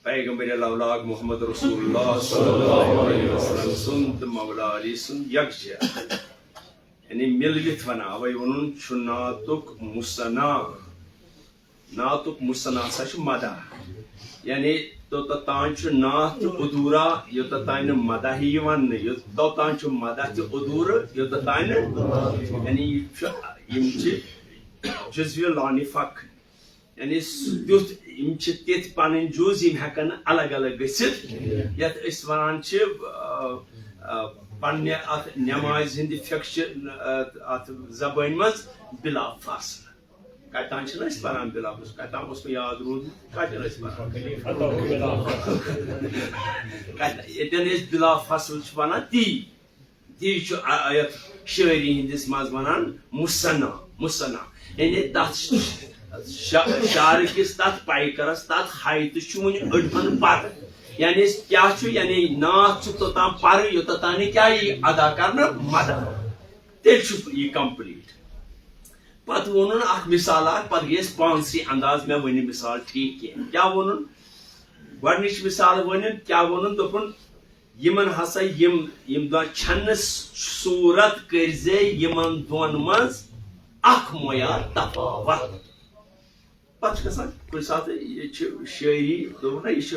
پیغمبر لولاک محمد رسول اللہ صلی اللہ علیہ وسلم سُنٛد تہٕ مولا علی سُنٛد یکجا، یعنی مِلوِتھ ونان، اوے ووٚنُن چھُ نعتُک مثنیٰ۔ نعتُک مثنیٰ ہسا چھُ مدح، یعنی توٚتتھ تام چھُ نعت تہِ ادھورا، یوٚتتھ تام نہٕ مدح یی وننہٕ، یوٚت-، توٚتام چھُ مدح تہِ ادھورٕ، یوٚتتھ تام نہٕ، یعنی یہِ چھُ، یِم چھِ جزوِ لانفک۔ یعنی سُہ تیُتھ، یِم چھِ تِتھۍ پنٕنۍ جُز، یِم ہٮ۪کن نہٕ الگ الگ گٔژھِتھ، یتھ أسۍ ونان چھِ، آ، آ، پننہِ اتھ نمازِ ہٕنٛدِ فقہ چہِ، آ، اتھ زبٲنۍ منٛز بلا فاصلہ۔ کتہِ تام چھِنہٕ أسۍ پران بلا فاصلہ، کتہِ تام اوس مےٚ یاد روٗدمُت، کتہِ ٲسۍ پران؟ کتہِ، ییٚتٮ۪ن أسۍ بلا فاصلہ چھِ ونان، تی۔ تی چھُ آ-، آ-، یتھ شٲعری ہٕنٛدِس منٛز ونان مثنیٰ، مثنیٰ۔ یعنی تتھ شا-، شعرٕ کِس تتھ پیکرس، تتھ ہایتس چھُ وُنہِ أڑہَن پتہٕ۔ یعنی أسۍ کیٛاہ چھُ، یعنی نعت چھُ توٚتام پَرٕ، یوٚتَتھ تام نہٕ کیٛاہ یی ادا کرنہٕ، مدد۔ تیٚلہِ چھُ یہِ complete۔ پتہٕ ووٚنُن اکھ مثال اکھ، پتہٕ گٔیَس پانسٕے انداز، مےٚ ؤنِو مثال ٹھیٖک کینٛہہ۔ کیٛاہ ووٚنُن؟ گۄڈٕنِچ مثال ؤنِن، کیٛاہ ووٚنُن؟ دوٚپُن، یِمن ہسا یِم، یِم دۄہ چھَنہٕ صوٗرت کٔرۍ زِ یِمن دۄن منٛز اکھ معیار تفاوت۔ پتہٕ چھُ گژھان کُنہِ ساتہٕ، یہِ چھِ شٲعری، دوٚپُکھ نہ، یہِ چھُ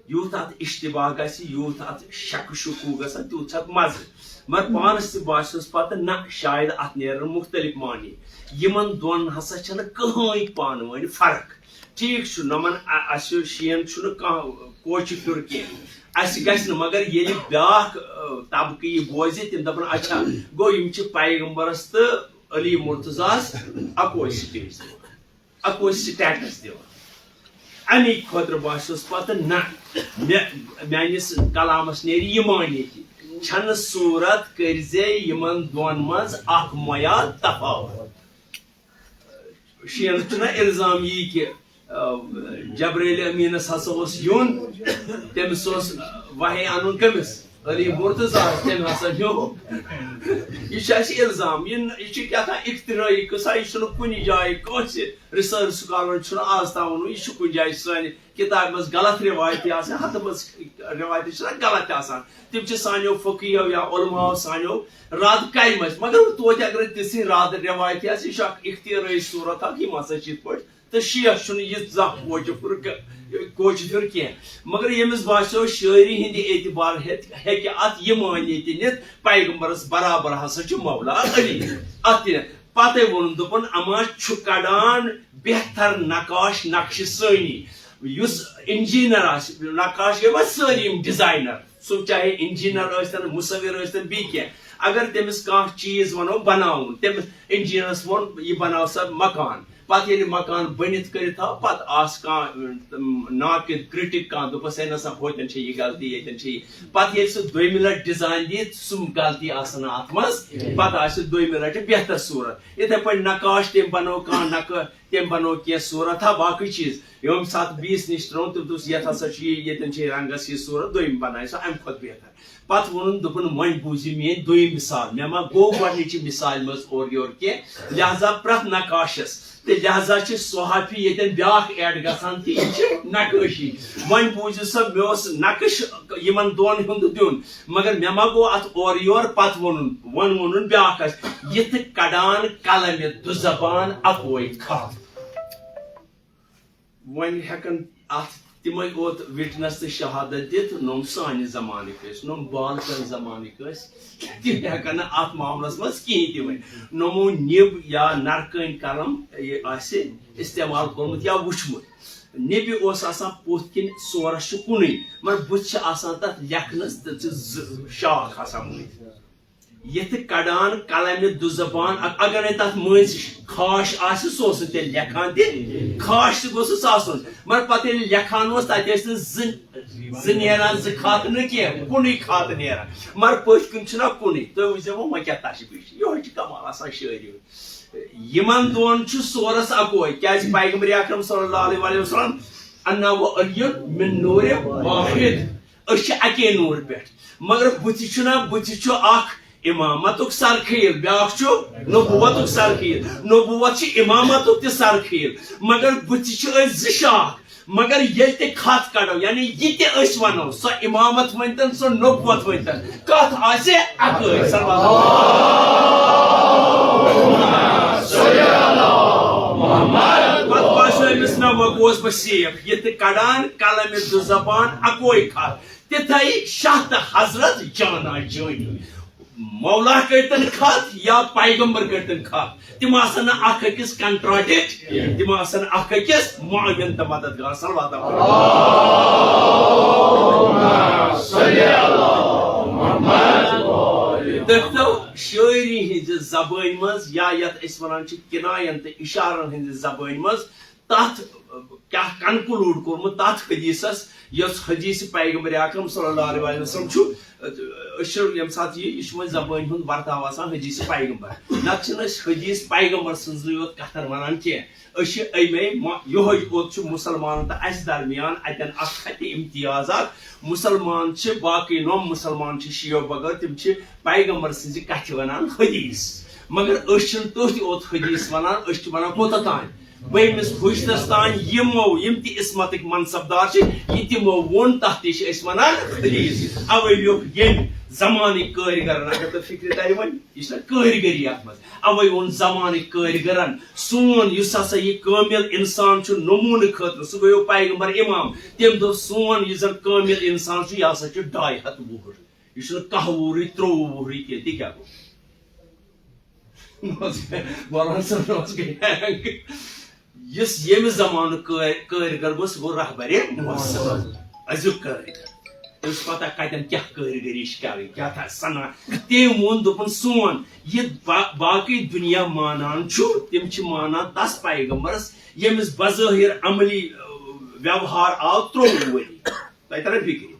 یوٗت اَتھ اشتباہ گژھِ، یوٗت اَتھ شکہٕ شکوٗ گژھان، تیوٗت چھُ اَتھ مَزٕ۔ مگر پانَس تہِ باسیوس پتہٕ، نہ، شاید اَتھ نیرن مُختٔلِف معنی۔ یِمن دۄن ہسا چھَنہٕ کٕہٕنۍ پانہٕ ؤنۍ فرق۔ ٹھیٖک چھُ، نۄمن اَ-، اَسہِ شِیَن چھُنہٕ کانٛہہ کوچہِ پھیُر کینٛہہ، اَسہِ گژھِ نہٕ، مگر ییٚلہِ بیٛاکھ، آ، طبقہٕ یہِ بوزِ، تِم دَپَن، اچھا، گوٚو یِم چھِ پیغمبرس تہٕ علی مرتضیٰ ہس اَکوے stage دِوان۔ اَکوے status دِوان۔ اَمی خٲطرٕ باسیوس پتہٕ، نہ، مےٚ، میٲنِس کلامس نیرِ یہِ معنی تہِ، چھنہٕ صوٗرت کٔرۍ زِ یِمن دۄن منٛز اکھ معیار تفاوت۔ شیعن چھُنہ الزام یی کہِ، آ، جبرائیل امیٖنس ہسا اوس یُن، تٔمِس اوس، آ، وحی اَنُن کٔمِس؟ علی مرتضیٰ، تٔمۍ ہسا نیوٗ۔ یہِ چھُ اَسہِ الزام، یہِ نہٕ، یہِ چھُ کیٛاہ تام اختراعی قصہ، یہِ چھُنہٕ کُنہِ جایہِ کٲنٛسہِ research scholar چھُنہٕ آز تام ووٚنمُت، یہِ چھُ کُنہِ جایہِ سانہِ کِتابہِ منٛز غلط رِوایتٕے آسان، ہتہٕ منٛز رِوایتہٕ چھِ آسان غلط تہِ آسان۔ تِم چھِ سانیو فقیٖہو یا علماءو سانیو رد کَرِمَژٕ، مگر توتہِ اگر تِژھٕے رد رِوایتٕے آسہِ، یہِ چھُ اکھ اختراعی صوٗرت اکھ، یِم ہسا چھِ یِتھ پٲٹھۍ۔ تہٕ شیعہ چھُنہٕ یہِ زانٛہہ کوچہِ پھیُر ک-، کوچہِ پھیُر کینٛہہ۔ مگر ییٚمِس باسیو شٲعری ہِنٛدِ اعتبار ہیٚت-، ہیٚکہِ اَتھ یہِ معنی تہِ نِتھ، پیغمبرس برابر ہسا چھُ مولا علی۔ اَتھ تہِ نہٕ۔ پتے ووٚنُن، دوٚپُن، اما چھُ کڑان بہتر نقاش نقشہِ ثٲنی۔ یُس engineer آسہِ، نقاش گٔے وۄنۍ سٲری یِم designer، سُہ چاہے engineer ٲسۍتن، مُصوِر ٲسۍتن، بیٚیہِ کینٛہہ۔ اگر تٔمِس کانٛہہ چیٖز وَنو بَناوُن، تٔمِس engineerس ووٚن، یہِ بَناو سا مکان۔ پتہٕ ییٚلہِ مکان بٔنِتھ کٔرِتھ آو، پتہٕ آسہِ کانٛہہ، اۭں، ناقد، critic کانٛہہ، دوٚپُس، ہے نہ سا، ہوتٮ۪ن چھےٚ یہِ غلطی، ییٚتٮ۪ن چھےٚ یہِ۔ پتہٕ ییٚلہِ سُہ دوٚیمہِ لٹہِ design دِیہِ، سُہ غلطی آسہِ نہٕ اتھ منٛز، پتہٕ آسہِ دوٚیمہِ لٹہِ بہتر صوٗرت۔ یِتھے پٲٹھۍ نقاش، تٔمۍ بنوو کانٛہہ نقٲ-، تٔمۍ بنوو کینٛہہ صوٗرت ہا، باقٕے چیٖز۔ ییٚمہِ ساتہٕ بیٚیِس نِش ترٛوو، تٔمۍ دوٚپُس، یتھ ہسا چھُ یہِ، ییٚتٮ۪ن چھےٚ رنگس یہِ صوٗرت، دوٚیِم بنایہِ سۄ امہِ کھۄتہٕ بہتر۔ پتہٕ ووٚنُن، دوٚپُن، وۄنۍ بوٗزِو میٲنۍ دوٚیِم مثال۔ مےٚ ما گوٚو گۄڈٕنِچہِ مثالہِ منٛز اورٕ یورٕ کینٛہہ؟ لہذا پرٛٮ۪تھ نقاشس تہٕ لہذا چھِ صحافی ییٚتٮ۪ن بیٛاکھ add گژھان تہٕ یہِ چھِ نقٲشی۔ وۄنۍ بوٗزِو سا، مےٚ اوس نقٕش یِمن دۄن ہُنٛد دیُن، مگر مےٚ ما گوٚو اتھ اورٕ یورٕ؟ پتہٕ ووٚنُن، وۄنۍ ووٚنُن بیٛاکھ اکھ، یِتھ کڑان قلمِ دُزبان اکوے خط۔ وۄنۍ ہٮ۪کن اتھ تِمے اوت witness تہٕ شہادت دِتھ، نۄم سانہِ زمانٕکۍ ٲسۍ، نۄم بالکن زمانٕکۍ ٲسۍ، تِم ہٮ۪کن نہٕ اتھ معاملس منٛز کِہینۍ تہِ ؤنِتھ۔ نۄمو نِب یا نرکٲنۍ قلم یہِ آسہِ استعمال کوٚرمُت یا وُچھمُت۔ نِبہِ اوس آسان پوٚتھ کِنۍ سورس چھُ کُنُے، مگر بُتھِ چھِ آسان تتھ لیکھنس تہٕ چھِ زٕ شاخ آسان مُتۍ۔ یِتھ کڑان قلمِ دُزبان، ا-، اگر نہٕ تتھ مٔنٛزۍ خاش آسہِ، سُہ اوس نہٕ تیٚلہِ لیکھان تہِ۔ خاش تہِ گوٚژھُس آسُن، مگر پتہٕ ییٚلہِ لیکھان اوس، تتہِ ٲسۍ نہٕ زٕ، زٕ نیران، زٕ خط نہٕ کینٛہہ، کُنُے خط نیران۔ مگر پٔتھۍ کِنۍ چھُنہ کُنُے۔ تُہۍ وٕچھزیو وۄنۍ، وۄنۍ کیٛاہ تشبیہ چھِ، یِہوٚے چھِ کمال آسان شٲعری ہُنٛد۔ یِمن دۄن چھُ سورس اکوے، کیازِ پیغمبر اکرم صلی اللہ علیہ وسلم، انا و علی من نور واحد۔ أسۍ چھِ اَکے نوٗرٕ پٮ۪ٹھ، مگر بٕتھِ چھُنہ، بٕتھِ چھُ اکھ اِمامتُک سرخیٖل، بیٛاکھ چھُ نبوتُک سرخیٖل۔ نبوت چھِ اِمامتُک تہِ سرخیٖل، مگر بٕتھِ چھِ أسۍ زٕ شاخ۔ مگر ییٚلہِ تہِ خط کڑو، یعنی یہِ تہِ أسۍ ونو، سۄ اِمامت ؤنۍتن، سۄ نبوت ؤنۍتن، کتھ آسہِ اکٲے۔ صلی اللہ علیہ وسلم۔ پتہٕ باسیو أمِس، نہ، وۄنۍ گوس بہٕ safe۔ یہِ تہِ کڑان قلمِ دُزبان اکوے خط۔ تِتھے شاہ تہٕ حضرت جانا جٲنی۔ مولا کٔرۍ تن خط یا پیغمبر کٔرۍ تن خط، تِم آسن نہٕ اکھ أکِس contradict، تِم آسن اکھ أکِس معاون تہٕ مددگار۔ صلوات۔ دٔپتو، شٲعری ہٕنٛزِ زبٲنۍ منٛز یا یتھ أسۍ ونان چھِ کناین تہٕ اشارن ہٕنٛزِ زبٲنۍ منٛز، تتھ کیٛاہ کنکلوڈ کوٚرمُت تتھ حدیثس، یۄس حدیث پیغمبر اکرم صلی اللہ علیہ وسلم چھُ، أسۍ چھِ ییٚمہِ ساتہٕ یہِ، یہِ چھُ وۄنۍ زبٲنۍ ہُنٛد ورتاو آسان حدیث پیغمبر، نتہٕ چھِنہٕ أسۍ حدیث پیغمبر سٕنٛزٕے یوت کتھن ونان کینٛہہ۔ أسۍ چھِ اَمے ما-، یِہوٚے یوت چھُ مُسلمانن تہٕ اَسہِ درمیان اَتٮ۪ن اکھ خطِ امتیاز اکھ۔ مُسلمان چھِ باقٕے نۄم مُسلمان چھِ شیعو بغٲر، تِم چھِ پیغمبر سٕنٛزِ کتھِ ونان حدیث۔ مگر أسۍ چھِنہٕ تٔتھۍ یوت حدیث ونان، أسۍ چھِ ونان کوٚتتھ تام؟ بٔیمِس حُجتس تام یِمو، یِم تہِ عصمتٕکۍ منصب دار چھِ، یہِ تِمو ووٚن، تتھ تہِ چھِ أسۍ ونان حدیث۔ اوے لیوٚکھ ییٚمہِ زمانٕکۍ کٲرۍ گرن، اگر تۄہہِ فکرِ ترِ وۄنۍ، یہِ چھِنہ کٲرۍ گٔری اتھ منٛز؟ اوے ووٚن زمانٕکۍ کٲرۍ گرن، سون یُس ہسا یہِ کٲمل انسان چھُ نموٗنہٕ خٲطرٕ، سُہ گوٚو پیغمبر امام۔ تٔمۍ دوٚپ، سون یُس زن کٲمل انسان چھُ، یہِ ہسا چھُ ڈاے ہتھ وُہُر۔ یہِ چھُنہٕ کاہ وُہرٕے، ترٛۆوُہ وُہرٕے کینٛہہ۔ تہِ کیٛاہ گوٚو؟ مولانا صٲب، نہ حظ گٔے ہینگ۔ یُس ییٚمہِ زمانُک کٲ-، کٲرۍ گر گوٚو، سُہ گوٚو رہبرِ معظم۔ أزیُک کٲرۍ گر۔ تٔمِس پتہ کتٮ۪ن کیٛاہ کٲرۍ گٔری چھِ کرٕنۍ، کیٛاہ تھا سنا۔ تٔمۍ ووٚن، دوٚپُن، سون یہِ با-، باقٕے دُنیا مانان چھُ، تِم چھِ مانان تس پیغمبرس، ییٚمِس بظٲہر عملی، ٲ، ویوہار آو ترٛۆوُہ ؤری۔ تۄہہِ تران فِکرِ؟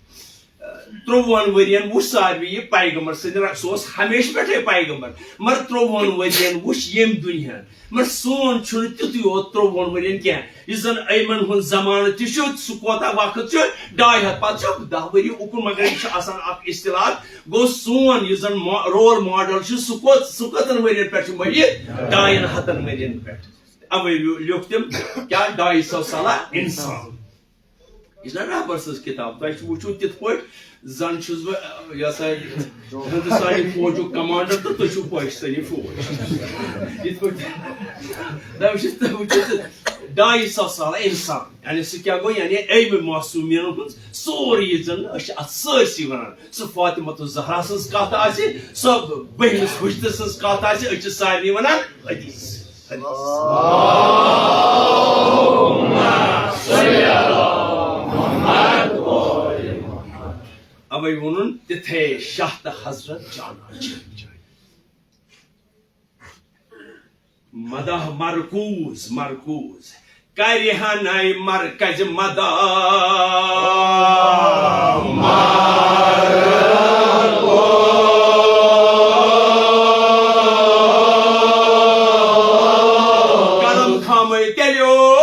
ترٛۆوُہن ؤرین وُچھ ساروی یہِ پیغمبر سٕنٛدِ رنٛگہٕ۔ سُہ اوس ہمیشہٕ پٮ۪ٹھے پیغمبر، مگر ترٛۆوُہن ؤرین وُچھ ییٚمۍ دُنیاہن۔ مگر سون چھُنہٕ تیُتُے یوت ترٛۆوُہن ؤرین کینٛہہ۔ یُس زن ایمن ہُنٛد زمانہٕ تہِ چھُ، سُہ کوتاہ وقت چھُ؟ ڈاے ہتھ۔ پتہٕ چھُ دَہ ؤری اُکُن، مگر یہِ چھُ آسان اکھ اصطلاح۔ گوٚو، سون یُس زن ما-، رول ماڈل چھُ، سُہ کوت-، سُہ کٔژن ؤرین پٮ۪ٹھ چھُ مٔرِتھ؟ ڈاین ہتن ؤرین پٮ۪ٹھ۔ اوے لیو-، لیوٚکھ تٔمۍ کیٛاہ؟ ڈاے سو سالہ انسان۔ یہِ چھِنہ رہبر سٕنٛز کِتاب؟ تۄہہِ چھُ وٕچھُن تِتھ پٲٹھۍ زَن چھُس بہٕ، یہِ ہسا، ہِندُستانہِ فوجُک کمانڈر تہٕ تُہۍ چھِو پٲکِستٲنی فوج۔ یِتھ پٲٹھۍ، نہ، وٕچھِو، تُہۍ وٕچھِو تہٕ ڈاے ساس سالہ اِنسان۔ یعنی سُہ کیٛاہ گوٚو؟ یعنی علمِ معصومیَن ہُنٛد سورُے یہِ زَن أسۍ چھِ اَتھ سٲرسٕے وَنان۔ سُہ فاطمہ الزہرا سٕنٛز کَتھ آسہِ، سۄ بٔہمِس حُجتہٕ سٕنٛز کَتھ آسہِ، أسۍ چھِ سارنٕے وَنان حدیث۔ اوے ووٚنُن تِتھے شاہ تہٕ حضرت جانا چھِ۔ مداح مرکوز، مرکوز۔ کرِ ہنائی مرکز مداح۔ قلم تھامے تیٚلہِ اوس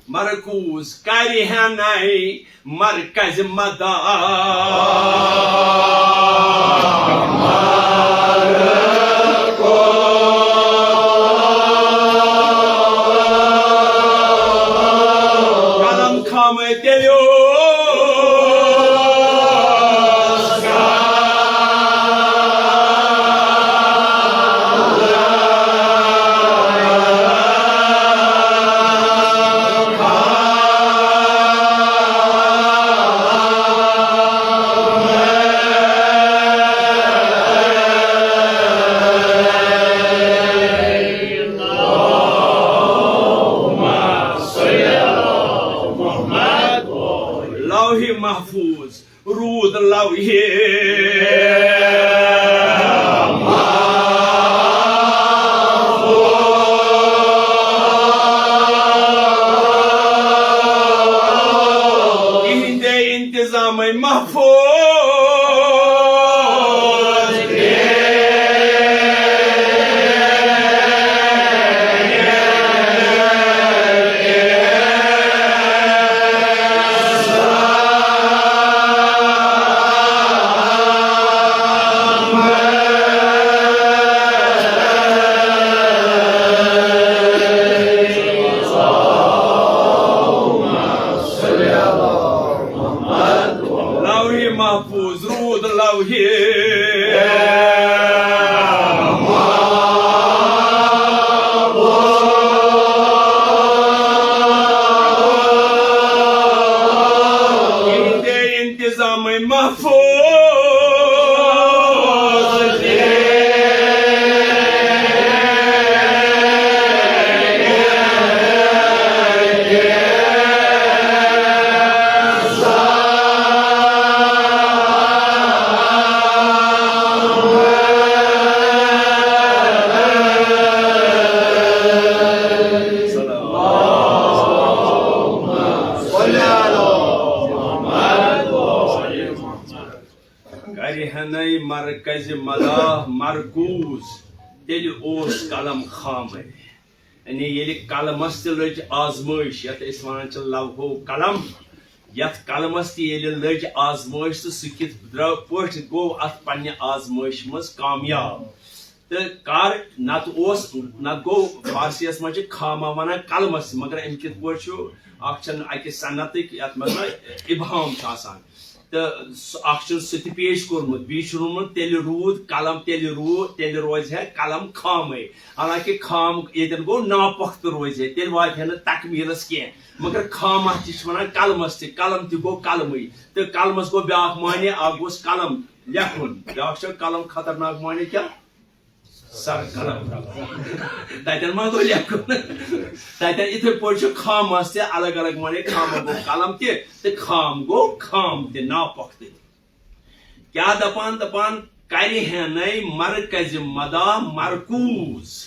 مرکوز کرِ ہنائی مرکز مداح۔ قلم تھامے تیٚلہِ اوس لوح محفوظ روٗد لوحِ محفوظ۔ تِہنٛدے انتظامے محفوظ۔ لوح محفوظ روٗد لوحِ ہنے مرکز مدا مرکوز، تیٚلہِ اوس قلم خامے۔ یعنی ییٚلہِ قلمس تہِ لٔج آزمٲیش، یتھ أسۍ ونان چھِ لوحو قلم، یتھ قلمس تہِ ییٚلہِ لٔج آزمٲیش تہٕ سُہ کِتھ درٛا-، پٲٹھۍ گوٚو اتھ پننہِ آزمٲیشہِ منٛز کامیاب۔ تہٕ کر نتہٕ اوس، نتہٕ گوٚو فارسیس منٛز چھِ خامہ ونان قلمس، مگر أمۍ کِتھ پٲٹھۍ چھُ، اکھ چھَنہٕ اکہِ صنعتٕکۍ یتھ منٛز نہ ابہام چھُ آسان۔ تہٕ سُہ اکھ چھُنہٕ سُہ تہِ پیش کوٚرمُت، بیٚیہِ چھُ ووٚنمُت تیٚلہِ روٗد قلم، تیٚلہِ روٗد، تیٚلہِ روزِ ہے قلم خامٕے۔ حالانکہِ خام ییٚتٮ۪ن گوٚو ناپۄختہٕ روزِ ہے، تیٚلہِ واتہِ ہے نہٕ تکمیٖلس کینٛہہ۔ مگر خامہ تہِ چھِ ونان قلمس تہِ، قلم تہِ گوٚو قلمٕے۔ تہٕ قلمس گوٚو بیٛاکھ معنی، اکھ گوٚوس قلم لیکھُن، بیٛاکھ چھُ قلم خطرناک معنی کیٛاہ؟ سر قلم۔ تتٮ۪ن ما گوٚو لیکھُن؟ تتٮ۪ن یِتھے پٲٹھۍ چھُ خامس تہِ الگ الگ معنی، خامہ گوٚو قلم تہِ تہٕ خام گوٚو خام تہِ، ناپۄختہٕ تہِ۔ کیٛاہ دپان؟ دپان، کرِ ہینَے مرکزِ مدا مرکوز۔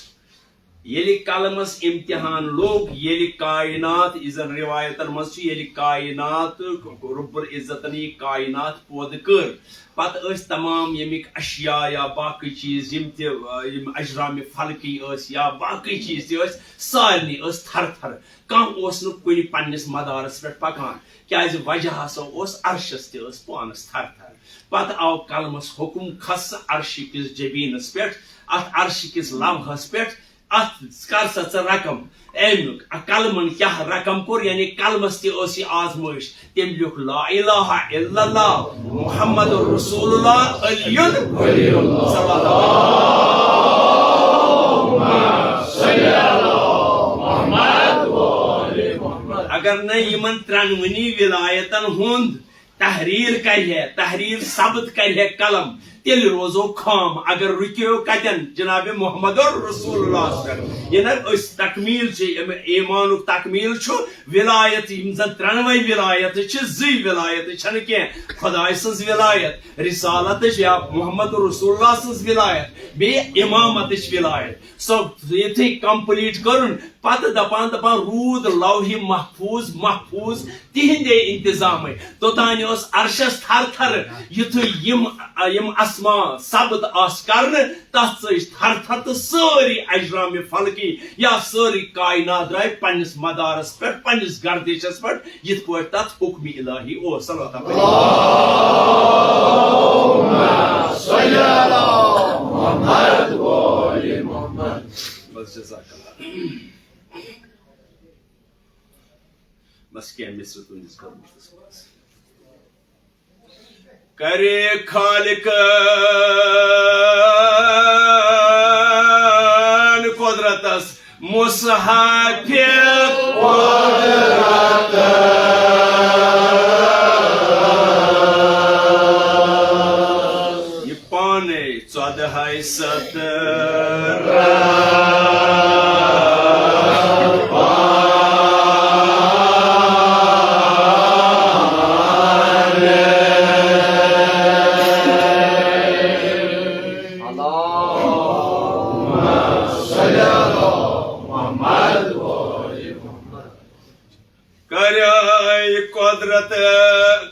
ییٚلہِ قلمس امتحان لوٚگ، ییٚلہِ کائنات، یہِ زن روایتن منٛز چھُ، ییٚلہِ کائنات رب العزتن یہِ کائنات پٲدٕ کٔر، پتہٕ ٲسۍ تمام ییٚمِکۍ اشیاء یا باقٕے چیٖز، یِم تہِ، آ، یِم اجرام فلکی ٲسۍ یا باقٕے چیٖز تہِ ٲسۍ، سارنٕے ٲس تھر تھر۔ کانٛہہ اوس نہٕ کُنہِ پننِس مدارس پٮ۪ٹھ پکان، کیازِ وجہ ہسا اوس عرشس تہِ ٲس پانس تھر تھر۔ پتہٕ آو قلمس حکم، کھس عرشہِ کِس جبیٖنس پٮ۪ٹھ، اتھ عرشہِ کِس لوحس پٮ۪ٹھ، اتھ کر سا ژٕ رقم۔ امیُک قلمن کیٛاہ رقم کوٚر، یعنی قلمس تہِ ٲس یہِ آزمٲیش۔ تٔمۍ لیوٚکھ لا الہ الا اللہ محمد رسول اللہ علی ولی اللہ۔ صلی اللہ۔ اگر نہٕ یِمن ترٛٮ۪نوٕنی ولایتن ہُنٛد تحریر کرِ ہے، تحریر ثبت کرِ ہے قلم، تیٚلہِ روزو خام۔ اگر رُکیو کتٮ۪ن؟ جناب محمد رسول اللہ پٮ۪ٹھ۔ یہِ نہ أسۍ تکمیل چھِ، اَمہِ ایمانُک تکمیل چھُ ولایت، یِم زن ترٛٮ۪نوَے ولایتہٕ چھِ، زٕے ولایتہٕ چھنہٕ کینٛہہ، خداے سٕنٛز ولایت، رسالتٕچ یا محمد رسول اللہ سٕنٛز ولایت، بیٚیہِ امامتٕچ ولایت۔ سۄ یُتھُے complete کٔرٕن، پتہٕ دپان، دپان، روٗد لوحِ محفوظ، محفوظ تِہنٛدے انتظامے۔ توٚتانۍ اوس عرشس تھر تھر، یُتھُے یِم، یِم اسما ثبت آس کرنہٕ، تتھ ژٔج تھر تھر تہٕ سٲری اجرام فلکی یا سٲری کائنات درٛاے پننِس مدارس پٮ۪ٹھ، پننِس گردشس پٮ۪ٹھ، یِتھ پٲٹھۍ تتھ حکمِ الہی اوس۔ صلوات۔ اللہم صل علی محمد و آل محمد۔ بس، جزاک اللہ۔ بس کینٛہہ مصرٕ تُہٕنٛدِس خدمتس منٛز۔ کرے خالقن قدرتس مصحافِ قدرتس۔ یہِ پانے ژۄدہاے سطر۔ کریے قدرت،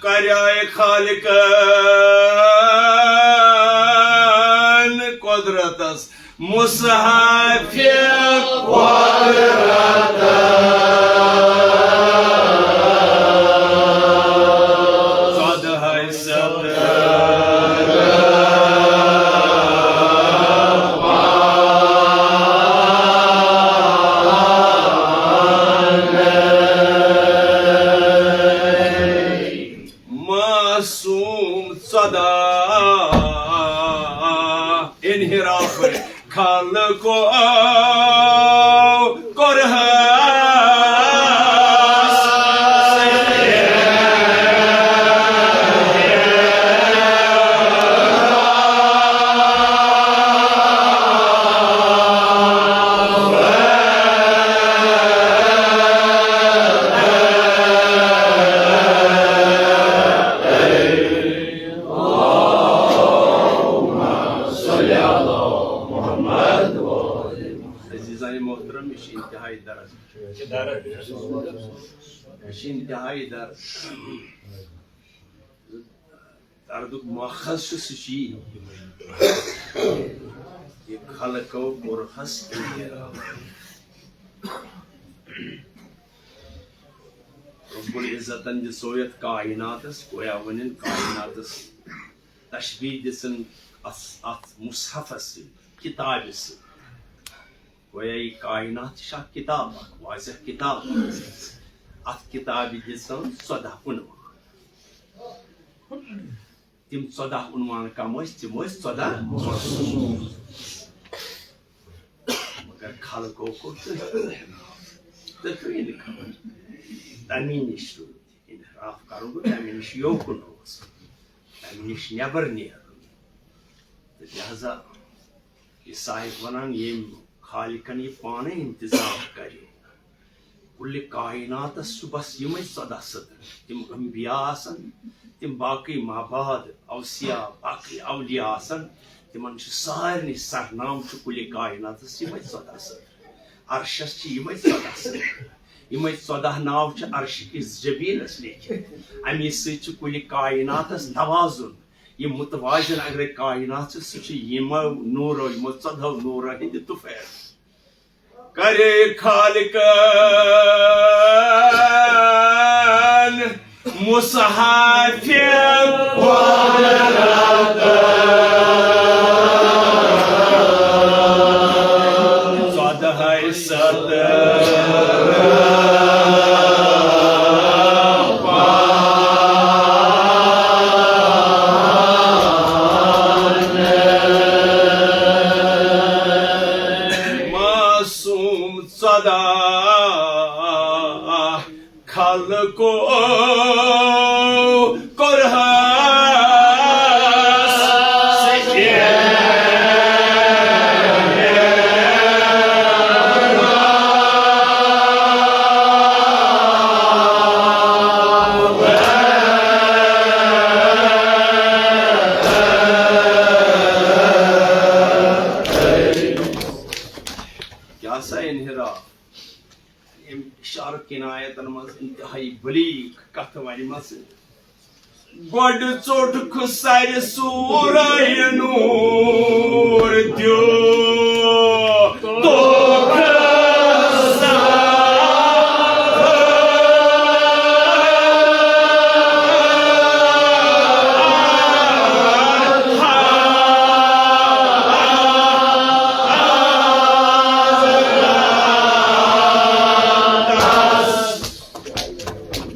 کریے خالقن قدرتس مصحافِ قدرتس۔ ژۄدہاے سطر۔ معصوم ژۄداہ انحراف خلقو کوٚرہس۔ عزیزان محترم، یہِ چھُ انتہائی درد۔ یہِ چھُ انتہائی درد۔ دردُک ماخذ چھُ سُہ چی، یہِ خلقو کوٚرہس انحراف۔ رب العزتن دِژو یتھ کائناتس، گویا ونن کائناتس تشبیہ دِژن اتھ، اتھ مصحفس سۭتۍ، کتابہِ سۭتۍ۔ گویا یہِ کائنات چھِ اکھ کتاب، اکھ واضح کتاب۔ اتھ کتابہِ دِژن ژۄداہ عنوان۔ تِم ژۄداہ عنوان کم ٲسۍ؟ تِم ٲسۍ ژۄداہ معصوم۔ مگر خلقو کوٚر تٔتھۍ پٮ۪ٹھ انحراف۔ تٔتھۍ انحراف۔ تمی نِش روٗد انحراف کرُن گوٚو تمی نِش یوکُن روزُن، تمی نِش نٮ۪بر نیرُن۔ تہٕ لہذا یہِ صاحب ونان، ییٚمۍ خالقن یہِ پانے انتظام کرِ، کُلہِ کائناتس چھُ بس یِمے ژۄداہ سطر، تِم انبیاء آسن، تِم باقٕے مابعد اوصیاء، باقٕے اولیاء آسن، تِمن چھُ سارنٕے سرنام چھُ کُلہِ کائناتس یِمے ژۄداہ سطر، عرشس چھِ یِمے ژۄداہ سطر، یِمے ژۄداہ ناو چھِ عرشہِ کِس جبیٖنس لیکھِتھ۔ امی سۭتۍ چھُ کُلہِ کائناتس توازن، یہِ متوازن اگرے کائنات چھُ، سُہ چھُ یِمو نوٗرو، یِمو ژۄدہو نوٗرو ہٕنٛدِ طُفیل۔ کرے خالقن مصحافِ قدرت ژۄدہے سطر۔ معصوم ژۄداہ خلقو کوٚرہس سجدہ۔ کیٛاہ سا انحراف! أمۍ اشارٕ کنایتن منٛز انتہائی بلیغ کتھٕ ونہِ مژٕ۔ گۄڈٕ ژوٚٹکھ سرِ سورے نوٗر دیُت۔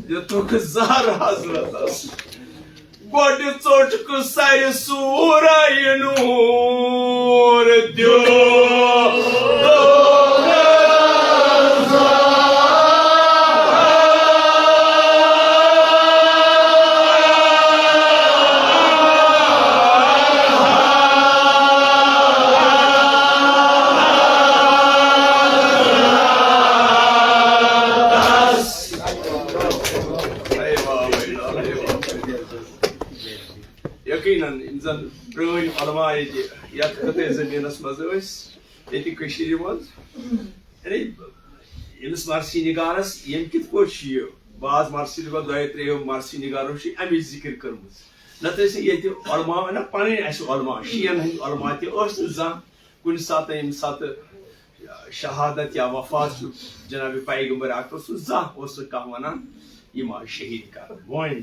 دِتُکھ زہر حضرتس۔ گۄڈٕ ژوٚٹکھ سرِ سورے نوٗر دیُت۔ یقیناً یِم زن پرٛٲنۍ علماء ییٚتہِ یتھ خطے زٔمیٖنس منٛز ٲسۍ، ییٚتہِ کٔشیٖرِ منٛز، یعنی ییٚمِس مرثی نگارس ییٚمہِ کِتھ پٲٹھۍ چھُ یہِ، بعض مرثی نگار، دۄیو ترٛیٚیو مرثی نگارو چھِ اَمِچ ذِکِر کٔرمٕژ۔ نتہٕ ٲسۍ نہٕ ییٚتہِ علماء ونان پنٕنۍ، اَسہِ علماء، شیعن ہٕنٛدۍ علماء تہِ ٲسۍ نہٕ زانٛہہ کُنہِ ساتہٕ، ییٚمہِ ساتہٕ شہادت یا وفات چھُ جناب پیغمبر اکرم سُنٛد، زانٛہہ اوس نہٕ کانٛہہ ونان یِم آیہِ شہیٖد کرنہٕ۔ وۄنۍ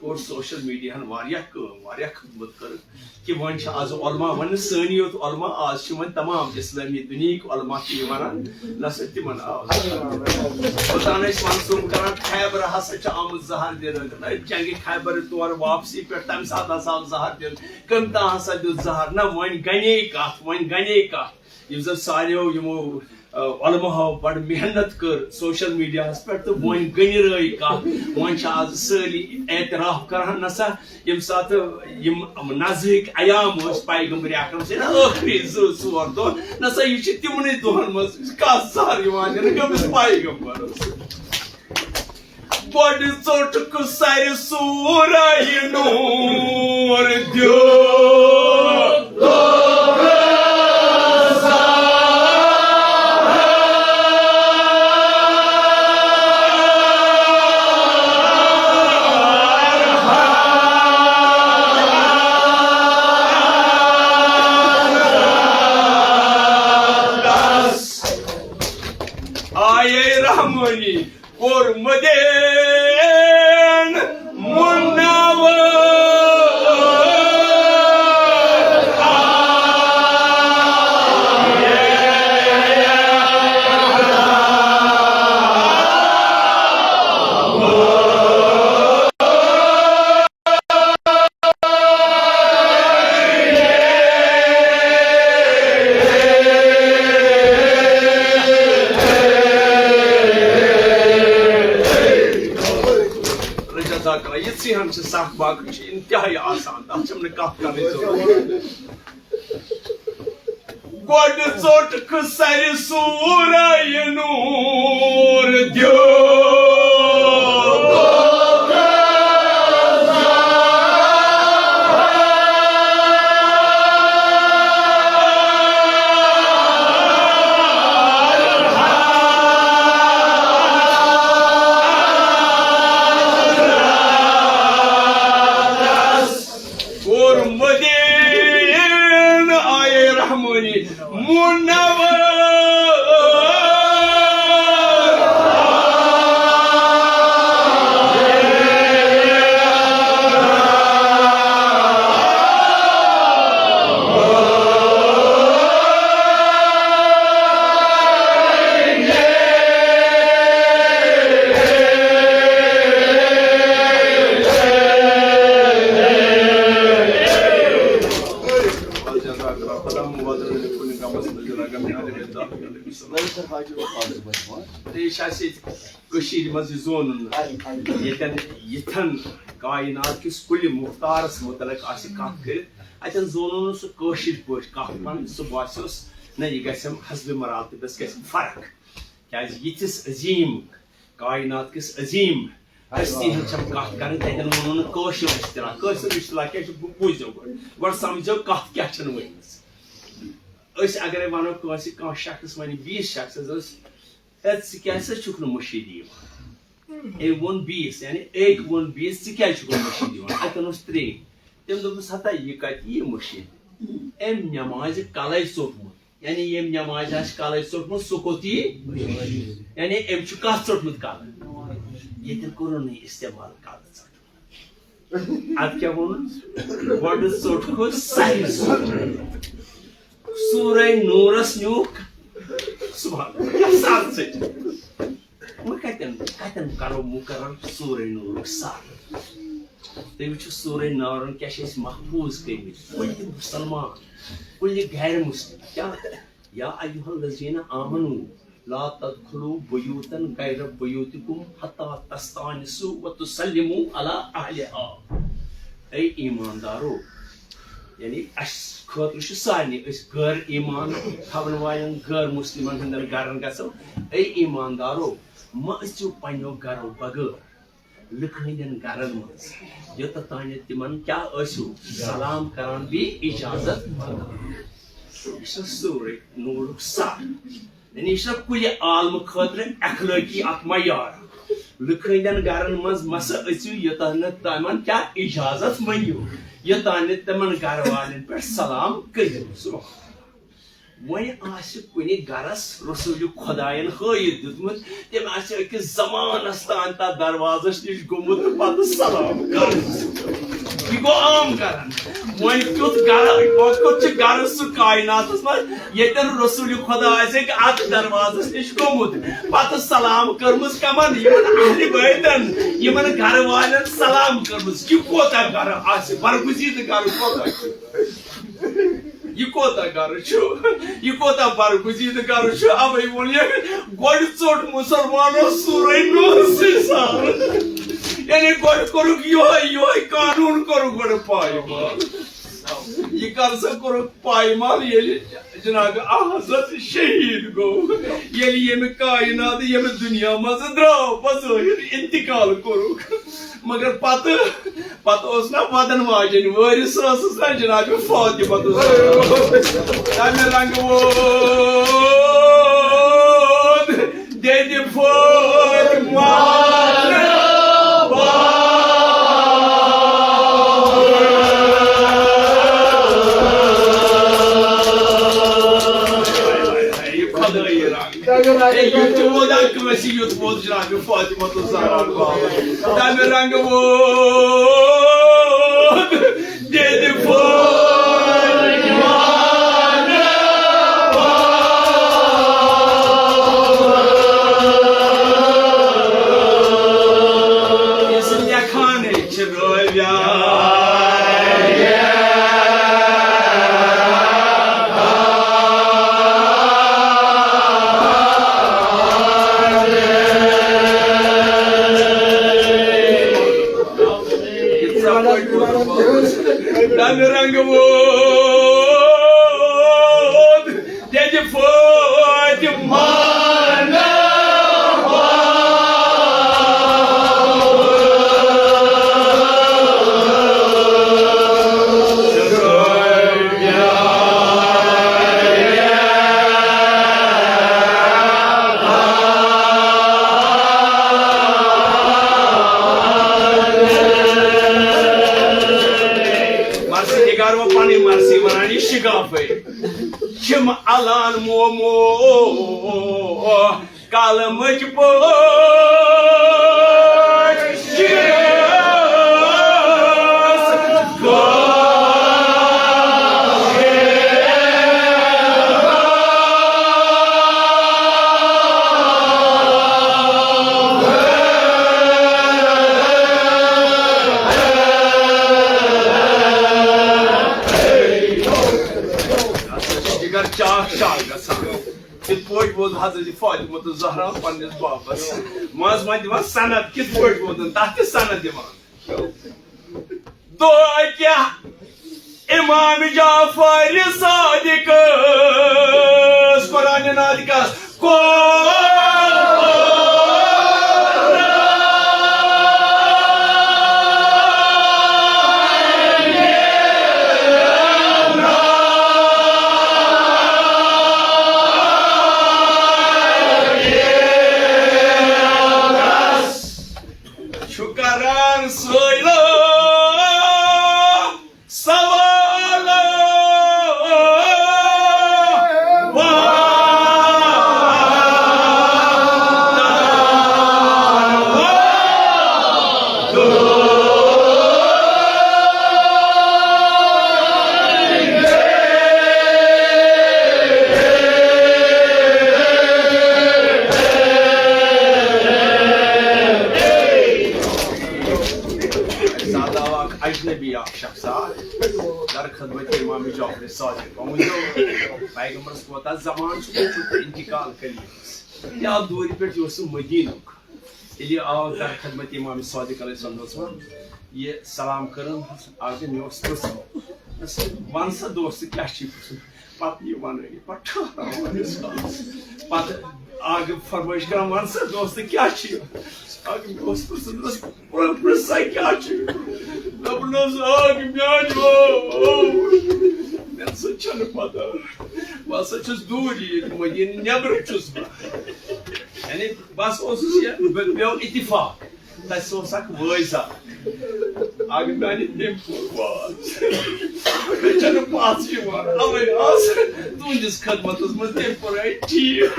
کوٚر سوشل میڈیاہن واریاہ کٲم، واریاہ خدمت کٔرٕکھ کہِ وۄنۍ چھِ آز علماء، وۄنۍ نہٕ سٲنی یوت علماء، آز چھِ وۄنۍ تمام اسلٲمی دُنیہٕکۍ علماء تہِ یِوان، نہ سا تِمن آو۔ اوٚتام ٲسۍ منسوٗخ کران، خیبر ہسا چھُ آمُت زہر دِنہٕ، نہ جنگِ خیبر تورٕ واپسی پٮ۪ٹھ، تمہِ ساتہٕ ہسا آو زہر دِنہٕ، کٔمۍ تام ہسا دیُت زہر۔ نہ، وۄنۍ گنے کتھ، وۄنۍ گنے کتھ۔ یِم زن ساروِیو یِمو، آ، علماہو بڑٕ محنت کٔر سوشل میڈیاہس پٮ۪ٹھ، تہٕ وۄنۍ گٔنہِ رٲے کتھ۔ وۄنۍ چھِ آز سٲری اعتراف کران، نسا ییٚمہِ ساتہٕ یِم نزہٕکۍ ایام ٲسۍ پیغمبر اکرم سٕنٛدۍ ٲخری زٕ ژور دۄہ، نسا یہِ چھِ تِمنٕے دۄہن منٛز کتھ زہر یِوان دِنہٕ کٔمِس پیغمبرس۔ گۄڈٕ ژوٚٹکھ سرِ سورے نوٗر دیُت۔ یِژھٕے ہن چھِ سکھ باقٕے چھِ انتہٲیی آسان، تَتھ چھَم نہٕ کَتھ کَرنٕچ ضروٗرت۔ گۄڈٕ ژوٚٹکھ سرِ سورہ نوٗر دیو۔ کوٚر مدیٖنہٕ آیے رحمٲنی منور۔ تہٕ یہِ چھُ اَسہِ ییٚتہِ کٔشیٖرِ منٛز یہِ زونُن، ییٚتٮ۪ن یِتھٮ۪ن کاینات کِس کُلہِ مُختارَس مُتعلِق آسہِ کَتھ کٔرِتھ، اَتٮ۪ن زونُن نہٕ سُہ کٲشِر پٲٹھۍ کَتھ وَنٕنۍ، سُہ باسیوس نہ، یہِ گژھٮ۪م حسبِ مراتبَس گژھِ فرق۔ کیٛازِ یِتھِس عظیٖم کاینات کِس عظیٖم ہستی ہٕنٛز چھَم کَتھ کَرٕنۍ، تَتٮ۪ن ووٚنُن نہٕ کٲشُر اصطلاح۔ کٲشُر اصطلاح کیٛاہ چھُ؟ بہٕ بوٗزِو گۄڈٕ، گۄڈٕ سَمجھو کَتھ کیٛاہ چھَن ؤنمٕژ۔ أسۍ اگرے وَنو کٲنٛسہِ، کانٛہہ شخص وَنہِ بیٚیِس شخصس، أسۍ، "ہے، ژٕ کیٛازِ سا چھُکھ نہٕ مٔشیٖد یِوان؟" أمۍ ووٚن بیٚیِس، یعنی أکۍ ووٚن بیٚیِس، "ژٕ کیٛازِ چھُکھ نہٕ مٔشیٖد یِوان؟" اَتٮ۪ن اوس ترٛیٚیِم۔ تٔمۍ دوٚپُس، "ہتا یہِ کَتہِ یِیہِ مٔشیٖد؟" أمۍ نٮ۪مازِ کَلَے ژوٚٹمُت۔ یعنی ییٚمۍ نٮ۪مازِ آسہِ کَلَے ژوٚٹمُت، سُہ کوٚت یی؟ یعنی أمۍ چھُ کَتھ ژوٚٹمُت؟ کَلہٕ۔ ییٚتٮ۪ن کوٚرُن نہٕ استعمال کَلہٕ ژوٚٹمُت۔ اَدٕ کیٛاہ ووٚنُن؟ گۄڈٕ ژوٚٹکھ سرِ سورہ نوٗرَس نیوٗکھ۔ سبحان اللہ، کیٛاہ سَر ژٔٹِتھ؟ وۄنۍ کَتٮ۪ن، کَتٮ۪ن کَرو مُقرر سورہ نوٗرُک سَر؟ تُہۍ وٕچھِو، سورہ نارن کیٛاہ چھِ أسۍ محفوٗظ کٔرمٕتۍ۔ کُلہِ مُسلمان، کُلہِ غیر مسلم۔ کیٛاہ؟ یا ایھا الذین آمنوا لا تدخلوا بیوتا غیر بیوتکم حتی تستأنسوا وتسلموا علی اہلہا۔ اے ایماندارو، یعنی اَسہِ خٲطرٕ چھُ سارنٕے، أسۍ غٲر ایمان تھاون والٮ۪ن، غٲر مسلمن ہٕنٛدٮ۪ن گرن گژھو۔ اے ایماندارو، مہ أژِو پننیو گرو بغٲر لُکہٕ ہٕنٛدٮ۪ن گرن منٛز، یوٚتتھ تام نہٕ تِمن کیٛاہ ٲسِو سلام کران بیٚیہِ اجازت منٛگان۔ یہِ چھُ سورہ نوٗرُک سر۔ یعنی یہِ چھُ کُلہِ عالمہٕ خٲطرٕ اخلٲقی اکھ معیار۔ لُکہٕ ہٕنٛدٮ۪ن گرن منٛز مسا أژِو، یوٚتتھ نہٕ تِمن کیٛاہ اجازت منٛگِو، یوٚتام نہٕ تِمن گرٕ والٮ۪ن پٮ۪ٹھ سلام کٔرِو۔ سبحان اللہ۔ وۄنۍ آسہِ کُنہِ گرس رسول خۄداین ہٲیِتھ دیُتمُت، تٔمۍ آسہِ أکِس زمانس تام تتھ دروازس نِش گوٚمُت تہٕ پتہٕ سلام کرُن۔ یہِ گوٚو عام کران۔ وۄنۍ کیُتھ گرٕ، وۄنۍ کیُتھ چھُ گرٕ سُہ کایناتس منٛز، ییٚتٮ۪ن رسول خۄدا آسہِ أکۍ اتھ دروازس نِش گوٚمُت، پتہٕ سلام کٔرمٕژ کمن؟ یِمن اہلِ بیتن، یِمن گرٕ والٮ۪ن سلام کٔرمٕژ۔ یہِ کوتاہ گرٕ آسہِ؟ برگزیدٕ گرٕ کوتاہ چھُ؟ یہِ کوتاہ گرٕ چھُ؟ یہِ کوتاہ برگزیدٕ گرٕ چھُ؟ اوے ووٚن یہِ، گۄڈٕ ژوٚٹ مُسلمانو سورہ نوٗرسٕے سر۔ یعنی گۄڈٕ کوٚرُکھ یِہوٚے، یِہوٚے قانوٗن کوٚرُکھ گۄڈٕ پایمال۔ یہِ کر سا کوٚرُکھ پایمال، ییٚلہِ جناب آ حضرت شہیٖد گوٚو، ییٚلہِ ییٚمہِ کائنات، ییٚمہِ دُنیا منٛز درٛاو، بظٲہِر انتقال کوٚرُکھ۔ مگر پتہٕ، پتہٕ اوس نہ ودن واجٮ۪ن وٲرِث ٲسٕس نہ جناب فاطمہ تہٕ زہرا۔ تمہِ رنگہٕ وول دِدِ فاطمہ۔ یہِ خۄدٲیی رنگ۔ ہے، یُتھ تہِ ووت اَتھ کٲنٛسہِ، یُتھ ووت جناب فاطمہ الزہرا۔ تَمہِ رنٛگہٕ ووت دِدِ فاطمہ۔ یُس لیکھان چھِ رٲویا۔ تَمہِ رنٛگہٕ وول دٮ۪دِ فٲطمہ۔ مرثی نگار وۄنۍ پنٕنۍ مرثی ونان، یہِ شگافے۔ چھِم الان مومو کالہٕ مٔتۍ پٲٹھۍ شِکاس۔ ہسا چھِ جگر چاک چاک گژھان۔ یِتھ پٲٹھۍ ووٚن حضرت فاطمہ الزہرا پننِس بابس۔ منٛز وۄنۍ دِوان سند، کِتھ پٲٹھۍ ووٚن تتھ تہِ سند دِوان۔ دۄہ کیٛاہ امام جعفر صادقس قرآن ناطقس۔ چھُ کران سٲیلہٕ سوال۔ زادہ اکھ اجنبی اکھ شخص آ در خدمت امام جعفر صادق۔ وۄنۍ ؤنۍتو، پیغمبرس کوتاہ زمانہٕ چھُ گوٚمُت انتقال کٔرمٕتِس؟ یہِ آو دوٗرِ پٮ۪ٹھ، یہِ اوس سُہ مدینُک۔ ییٚلہِ یہِ آو در خدمت امام صادق علیہ السلام، دوٚپمَس، یہِ سلام کٔرٕن حظ، اَکھ دۄہ مےٚ اوس پرٛژھمُت۔ دوٚپمَس، وَن سا دوست، کیٛاہ چھُے پرٛژھُن؟ پتہٕ یہِ ونٲوِتھ، پتہٕ ٹھہراوان أسۍ۔ پتہٕ اکھ فرمٲیش کران، "وَن سا دوست، کیٛاہ چھُ یہِ؟" اکھ مےٚ اوس پرٛژھُن، دوٚپمَس، "پرٛژھ، پرٛژھ سا، کیٛاہ چھُ یہِ؟" دوٚپُن حظ، "اکھ میٛانہِ، او، او، مےٚ نہ سا چھَنہٕ پتہ۔ بہٕ ہسا چھُس دوٗر، ییٚتہِ مدیٖنہٕ نٮ۪برٕ چھُس بہٕ۔" یعنی بس اوسُس یہِ، مےٚ پیوٚو اتفاق۔ تَتہِ اوس اکھ وٲرۍ زا۔ اکھ میانہِ تٔمۍ کوٚر واز۔ مےٚ چھَنہٕ پَژھ یِوان۔ اَوَے آس تُہٕنٛدِس خدمتس منٛز۔ تٔمۍ کوٚر اَتہِ ٹھیٖک۔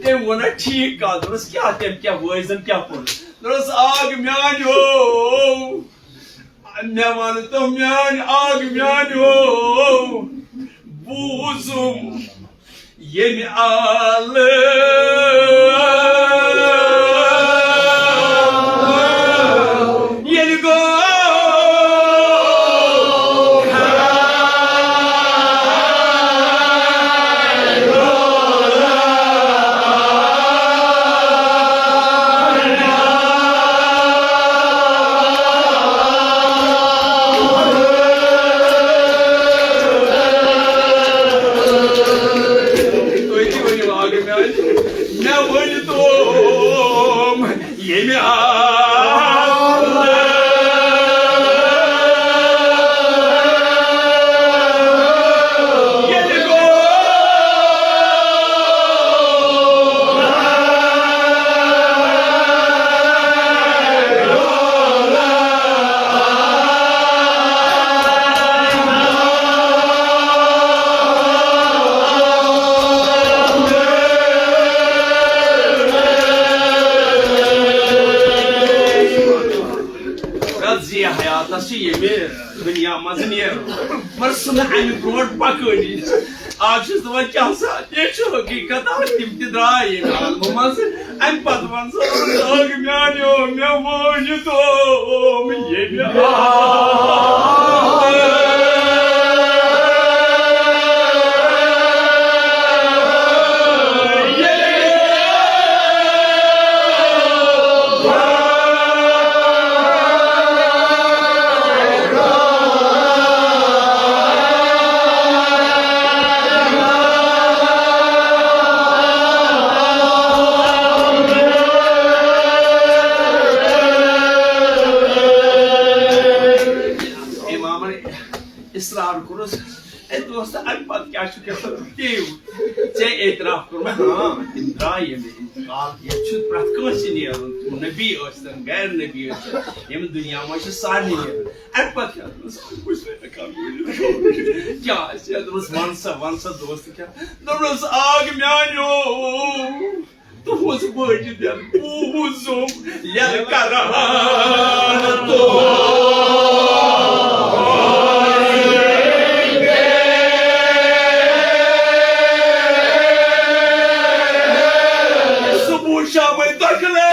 تٔمۍ ووٚن اَتہِ ٹھیٖک کَتھ۔ دوٚپنَس، "کیٛاہ تٔمۍ کیٛاہ وٲرۍ زَن کیٛاہ کوٚر؟" دوٚپنَس، "اکھ میانہِ ہو۔ مےٚ وَن تو میانہِ، اکھ میانہِ ہو۔ بوٗزُم ییٚمہِ آلہٕ ییٚلہِ گوٚو تُہۍ تہِ ؤنِو اکھ میانہِ، مےٚ ؤنۍ تِم ییٚمہِ آلہٕ۔ ییٚلہِ گوٚو رضی حیاتس چھِ ییٚمہِ دُنیا منٛز نیرُن، مگر سُہ نہٕ اَمہِ برونٛٹھ پکٲنی۔ آز چھُس دَپان، کیٛاہ سا، یہِ چھُ حقیٖقت، آ، تِم تہِ درٛاے ییٚمہِ عالمہٕ منٛز۔ اَمہِ پتہٕ وَن ژٕ، اکھ میٛانیو، مےٚ وٲے یہِ تِم ییٚمہِ عالمہٕ۔ کوٚرُس، "اے دوست، اَمہِ پتہٕ کیٛاہ چھُکھ یژھان ژٕ پیٚیِو؟ ژےٚ اعتراف کوٚرمَے، ہاں، تِم درٛاے ییٚمہِ انتقال، ییٚتہِ چھُ پرٛٮ۪تھ کٲنٛسہِ نیرُن، نبی ٲسۍتن، غیر نبی ٲسۍتن، ییٚمہِ دُنیا منٛز چھِ سارنٕے نیرُن۔ اَمہِ پتہٕ کیٛاہ؟" دوٚپمَس، "بہٕ چھُس نہٕ ہٮ۪کان ؤنِتھ۔" کیٛاہ آسہِ؟ دوٚپمَس، "وَن سا، وَن سا دوست کیٛاہ؟" دوٚپمَس، "آگ میٛانیو۔" تُہُنٛز بٲجہِ دٮ۪ن بوٗزُم لٮ۪لہٕ کران تُہُنٛد۔ صُبحُ شامَے دۄکھلہٕ۔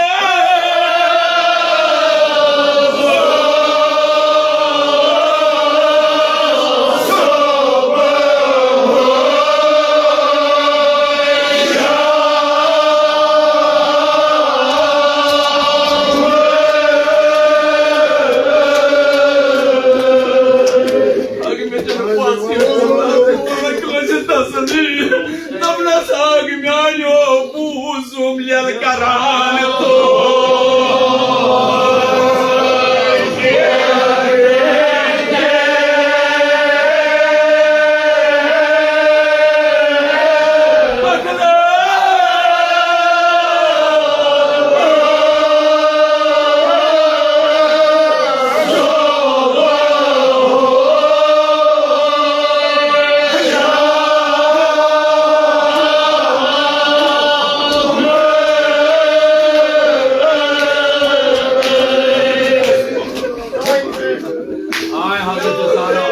اگر مےٚ چھُنہٕ پانسٕے یوت کوٚرمُت، بہٕ کٲنٛسہِ تسلی۔ دوٚپنَس، اَگ میٛانیو بوٗزُم لٮ۪لہٕ کران تُہُنٛد۔ آے حضرت زہرا،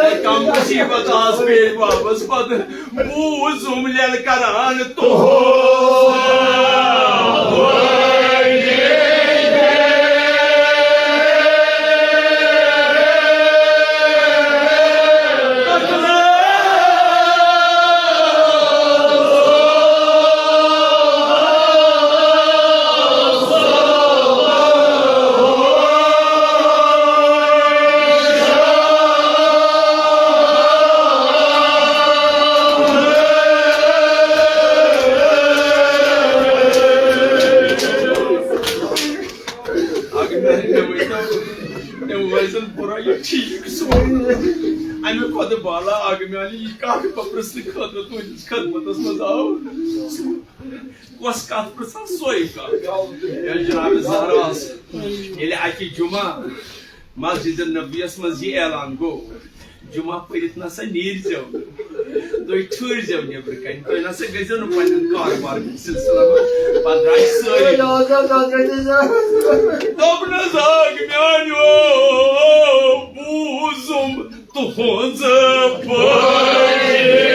اے کم مصیبت آس پیش واپس پتہٕ۔ بوٗزُم لٮ۪لہٕ کران تُہُنٛد۔ اگر مےٚ، مےٚ ؤنۍ تو، مےٚ وۄنۍ زن برا یہِ ٹھیٖک سُہ۔ اَمہِ کھۄتہٕ بالا اگر مےٚ یہِ کَتھ بہٕ پرٛژھنہٕ خٲطرٕ تُہٕنٛدِس خدمتس منٛز آو۔ کۄس کَتھ پرٛژھان سۄے کَتھ۔ یا جناب زہرا ٲس، ییٚلہِ اَکہِ جمعہ مسجد نبویس منٛز یہِ اعلان گوٚو، جمعہ پٔرِتھ نسا نیٖرزیو نہٕ۔ تُہۍ ٹھٔہرزیو نیٚبرٕ کنہِ۔ تُہۍ نسا گٔژھزیو نہٕ پننٮ۪ن کارٕبارن ہٕنٛدِ سلسلہٕ منٛز۔ پتہٕ درٛاے سٲری۔ دوٚپنس، اکھ میانیو بوٗزُم تُہنٛز بٲنی۔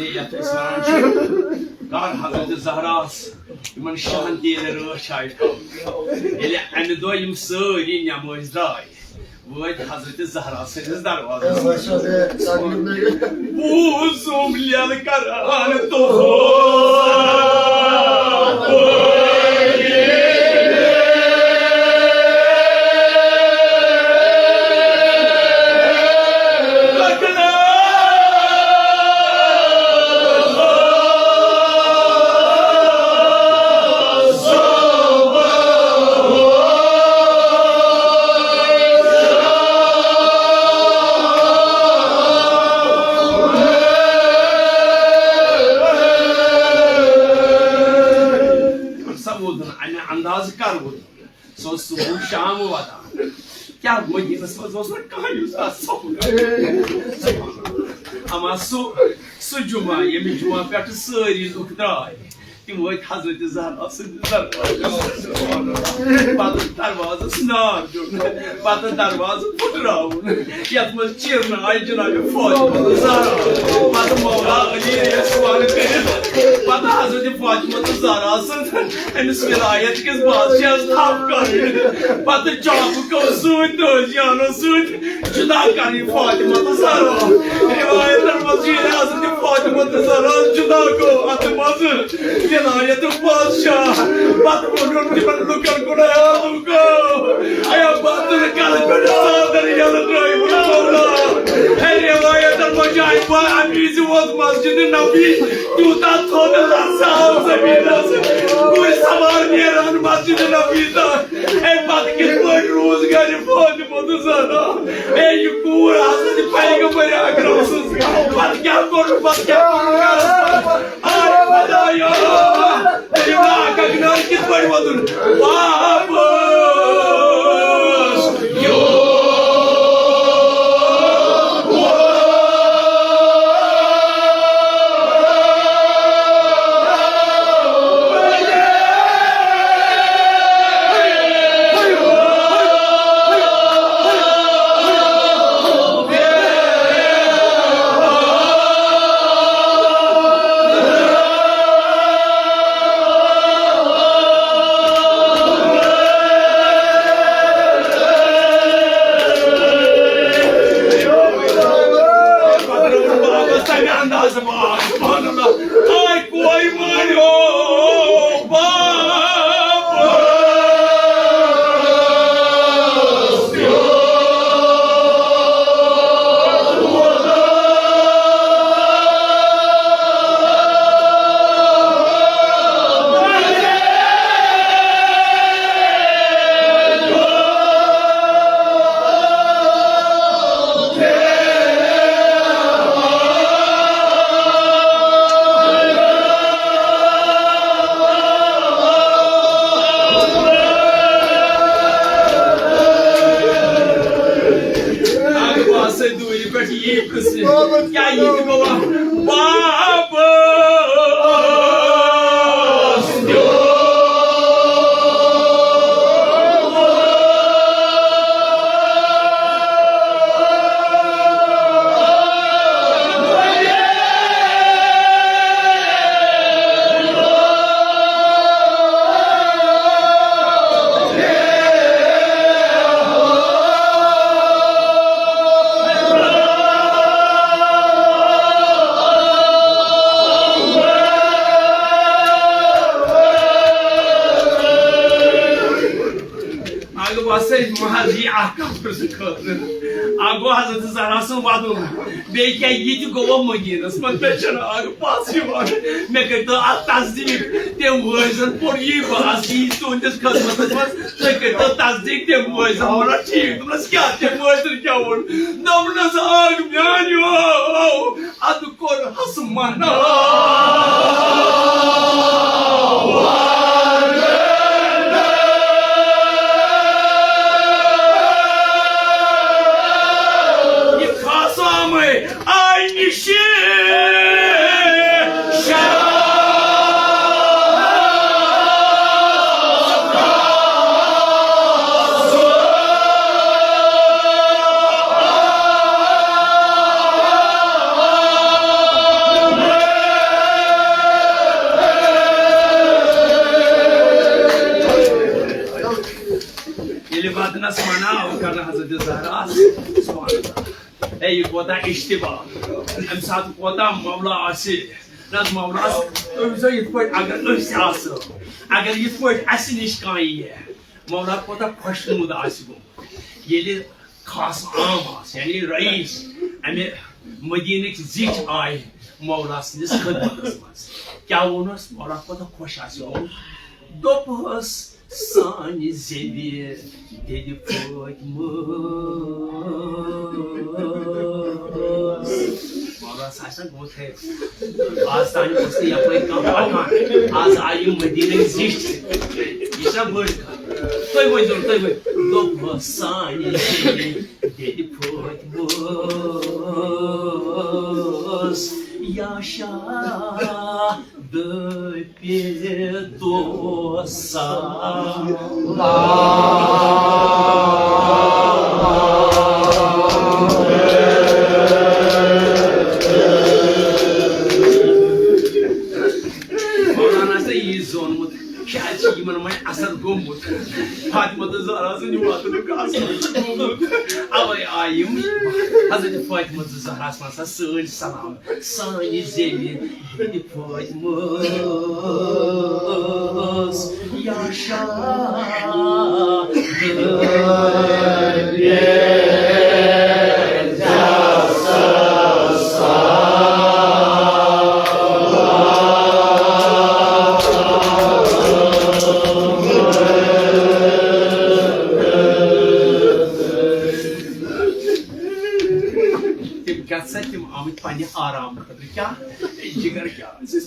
ییٚلہِ یَتھ أسۍ وَنان چھِ، کر حضرت زہراہَس یِمَن شَہَن تہِ ییٚلہِ رٲچھ آیہِ تھاونہٕ، ییٚلہِ اَمہِ دۄہ یِم سٲری نٮ۪مٲزۍ درٛاے، وٲتۍ حضرت زہرا سٕنٛدِس دروازَس۔ بوٗزُم لٮ۪لہٕ کران تُہُنٛد۔ سا ووت نہٕ، اَمہِ اندازٕ کر ووت؟ سُہ اوس صُبحُک شام واتان۔ کیٛاہ مدیٖنس منٛز اوس نہٕ کانٛہہ یُس تَس سمکھِ؟ اما سُہ، سُہ جمعہ، ییٚمہِ جمعہ پٮ۪ٹھٕ سٲری لُکھ درٛاے، تِم وٲتۍ حضرت زہرا سٕنٛدِس دروازس پٮ۪ٹھ۔ پتہٕ دروازس نار دیُن، پتہٕ دروازٕ پھُٹراوُن، یتھ منٛز چیرنہٕ آیہِ جناب فاطمہ زہرا۔ پتہٕ مولا علی رضوان کٔرِتھ، پتہٕ حضرت فاطمہ زہرا سٕنٛز أمِس ولایت کِس بادشاہس تھپھ کرٕنۍ۔ پتہٕ چاکو سۭتۍ تہٕ ہتھیارو سۭتۍ جدا کرٕنۍ فاطمہ تہٕ زہرا۔ روایتن منٛز چھُ یہِ حضرت فاطمہ تہٕ زہرا جدا گوٚو اتھ منٛز ولایت بادشاہ۔ پتہٕ ووٚنُن تِمن لُکن کُن، اے لُکو، اے بہٕ تُلہٕ کلہٕ پٮ۪ٹھ ژادر یلہٕ ترٲیِو مولا۔ اے روایتن منٛز چھُ اَمہِ وِزِ ووت مسجد نبی تیوٗتاہ تھوٚد لرزٕ آو زٔمیٖنس۔ گُرۍ سوار نیران مسجد نبی تہٕ اے پتہٕ کِتھ پٲٹھۍ روٗز گرِ فاطمہ تہٕ زہرا؟ اے یہِ کوٗر حضرت پیغمبر اکرم سٕنٛز۔ پتہٕ کیٛاہ کوٚر، پتہٕ کیٛاہ کوٚر گرس منٛز؟ آے خدایا، تٔمۍ ناکک نار کِتھ پٲٹھۍ وۄدُن؟ واپس یور۔ سبحان اللہ۔ آے کوے مانیو واپس۔ اگر بہٕ آسہٕ دوٗرِ پٮ۪ٹھ یی پرٛژھنہِ، کیٛاہ یہِ تہِ گوٚوا؟ بابا! اَگہٕ وَسَے محض یہِ اَکھ کَتھ پرٛژھنہٕ خٲطرٕ۔ اَکھ گوٚو حضرت زہرا سُنٛد وَدُن، بیٚیہِ کیٛاہ یہِ تہِ گوٚوا مدیٖنَس منٛز؟ مےٚ چھَنہٕ اَکھ پَژھ یِوان۔ مےٚ کٔرۍتو اَتھ تصدیٖق۔ تٔمۍ وٲنۍ زَن پوٚر یی بہٕ آسہٕ یی تُہٕنٛدِس خدمتَس منٛز۔ تُہۍ کٔرۍتو تصدیٖق، تٔمۍ وٲنۍ زَن وَنان ٹھیٖک۔ دوٚپنَس کیٛاہ؟ تٔمۍ وٲنۍ زَن کیٛاہ ووٚن؟ دوٚپنَس اَکھ میٛانیو، اَدٕ کوٚر حس مناو۔ یہِ خاص آمے آے نِشہِ۔ ییٚلہِ ودنس مناو کرنہٕ حضرت زہرا، سبحان اللہ۔ اے، یہِ کوتاہ اشتباہ۔ امہِ ساتہٕ کوتاہ مولا آسہِ۔ نہ حظ، مولاہس، تُہۍ وٕچھو یِتھ پٲٹھۍ اگر أسۍ آسو، اگر یِتھ پٲٹھۍ اسہِ نِش کانٛہہ ییہِ، مولا کوتاہ خۄشنُد آسہِ گوٚمُت۔ ییٚلہِ خاص عام آسہِ، یعنی رئیس، امہِ مدیٖنٕکۍ زِٹھۍ آے مولا سٕنٛدِس خدمتس منٛز۔ کیٛاہ ووٚنُس؟ مولا کوتاہ خۄش آسہِ گوٚمُت۔ دوٚپہَس، سانہِ زیوِ دِلہِ فٲطمہٕ۔ وَلہٕ سا، آسہِ نا گوٚمُت ہے۔ آز تام اوس نہٕ یَپٲرۍ کانٛہہ پَکان۔ آز آیہِ مدیٖنٕکۍ زِٹھۍ۔ یہِ چھا بٔڑ کَتھ؟ تُہۍ ؤنۍزیو، تُہۍ ؤنۍ۔ دوٚپمَس سانہِ زیوِ دِلہِ فٲطمہٕ۔ یا شاہ دٔپِتھ۔ سلام۔ مولانا سا یی زونمُت، شاید چھُ یِمن وۄنۍ اثر گوٚمُت۔ فاطمہ تہٕ زہرا سٕنٛدِ واتنُک اثر چھُ گوٚمُت۔ اوے آیہِ یِم حضرت فاطمہ تہٕ زہرا سٕنٛز سٲنۍ سلام، سانہِ زیوِ۔ فاطمس یا شاہ۔ تِم کیٛاہ سا، تِم آمٕتۍ پننہِ آرام خٲطرٕ۔ کیٛاہ؟ اے جگر کیٛاہ آسہِ؟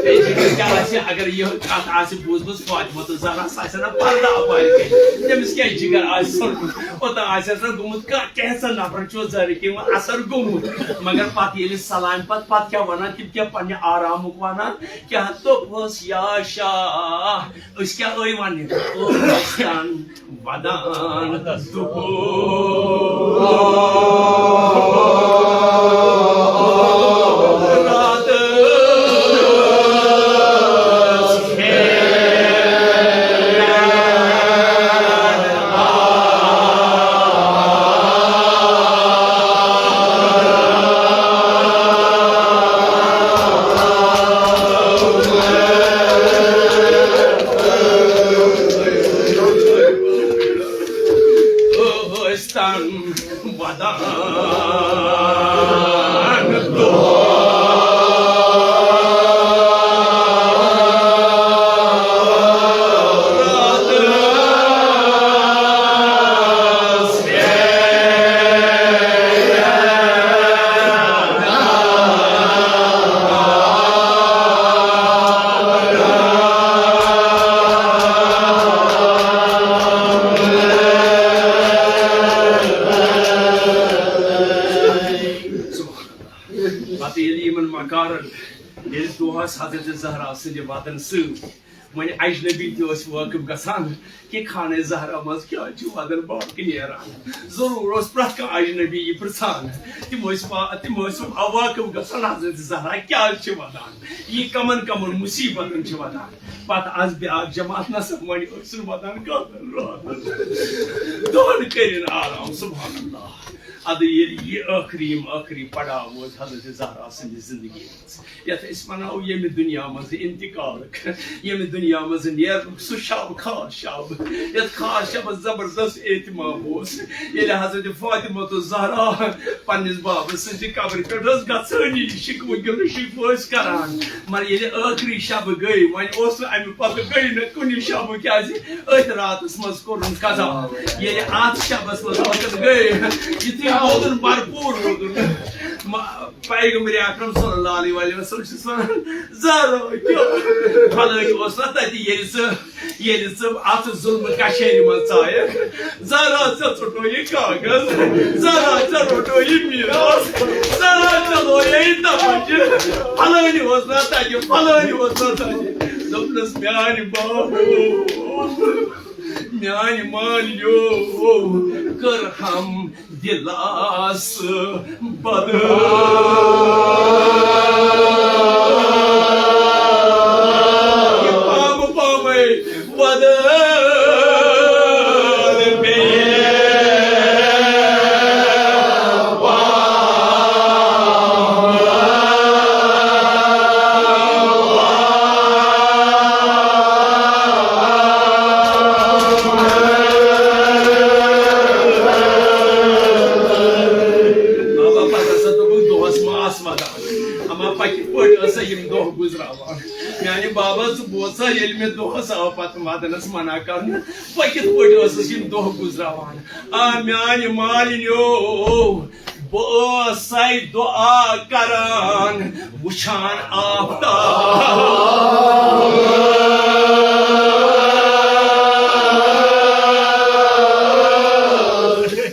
اے جگر کیٛاہ آسہِ؟ اگر یہِ کتھ آسہِ بوٗزمٕژ فاطمہ تہٕ زہرا، سۄ آسہِ ہا نہ پردٕ اپارِ کٔرِتھ۔ تٔمِس کیٛاہ جگر آسہِ ژھوٚنمُت؟ اوٚتام آسہِ ہا سا گوٚمُت کانٛہہ، کینٛژھا نفرن چھُ زہرِ کِنۍ وۄنۍ اثر گوٚمُت۔ مگر پتہٕ ییٚلہِ سلامہِ پتہٕ، پتہٕ کیٛاہ ونان؟ تِم کیٛاہ پننہِ آرامُک ونان؟ کیٛاہ دوٚپہوس یا شاہ؟ أسۍ کیٛاہ ٲے وننہِ؟ او ٲسۍ تن ودان دُپہر راتس ٲسۍ تن ودان دۄہ راتس۔ پتہٕ ییٚلہِ یِمن مکارن، ییٚلہِ دۄہس حضرت زہرا سٕنٛدِ وعدن سۭتۍ وۄنۍ اجنبی تہِ ٲسۍ وٲقف گژھان کہِ خانہ زہرا منٛز کیٛاہ چھُ وعدن باقٕے نیران۔ ضروٗر اوس پرٛٮ۪تھ کانٛہہ اجنبی یہِ پرٛژھان۔ تِم ٲسۍ وا-، تِم ٲسۍ واقف گژھان حضرت زہرا کیٛازِ چھِ وعدان، یہِ کمن کمن مُصیبتن چھِ وعدان۔ پتہٕ آسہٕ بیٛاکھ جماعت نسا وۄنۍ ٲسۍ نہٕ وعدان کانٛہہ راتن دۄہن کٔرِن آرام۔ سبحان اللہ۔ ادٕ ییٚلہِ یہِ ٲخری، یِم ٲخری پڑاو وٲتۍ حضرت زہرا سٕنٛدِ زندگی منٛز، یتھ أسۍ ونو ییٚمہِ دُنیا منٛز انتقال، ییٚمہِ دُنیا منٛز نیرنُک سُہ شب، خاص شب، یتھ خاص شبس زبردست اہتمام اوس۔ ییٚلہِ حضرت فاطمہ الزہرا پننِس بابس سٕنٛزِ قبرِ پٮ۪ٹھ ٲس گژھٲنی، شِکوٕ گِلہٕ شِکوٕ ٲسۍ کران، مگر ییٚلہِ ٲخری شب گٔے، وۄنۍ اوس نہٕ امہِ پتہٕ گٔے نہٕ کُنہِ شبہٕ، کیازِ أتھۍ راتس منٛز کوٚرُن قضا۔ ییٚلہِ اتھ شبس منٛز ٲخٕر گٔے، یُتھُے روزُن بھرپوٗر روزُن، ما-، پیغمبر اکرم صلی اللہ علیہ وآلہ وسلم چھُس ونان، زہرا کیٛاہ؟ فلٲنی اوس نا تتہِ، ییٚلہِ ژٕ، ییٚلہِ ژٕ اتھ ظلمہٕ کشیرِ منٛز ژایکھ، زہرا ژےٚ ژوٚٹو یہِ کاغذ، زہرا ژےٚ روٚٹو یہِ میٖراث، زہرا ژےٚ لویے یہِ تپٲرۍ، فلٲنی اوس نا تتہِ، فلٲنی اوس نا تتہِ۔ دوٚپنس، میانہِ بابو، میانہِ مالیو، کٔر ہم دِلاس بدل۔ یہِ پامہٕ پامَے بدل بیٚیہِ۔ بابا، پتہٕ ہسا دوٚپُکھ، دۄہس ما آسہٕ ودان؟ اما پتہٕ کِتھ پٲٹھۍ ٲس سا یِم دۄہ گُزراوان؟ میانہِ بابا، ژٕ بوز سا، ییٚلہِ مےٚ دۄہس آو پتہٕ ودنس منع کرنہٕ، بہٕ کِتھ پٲٹھۍ ٲسٕس یِم دۄہ گُزراوان؟ آ، میانہِ مالِنیو، بہٕ ٲسَے دُعا کران، وٕچھان آفتاب۔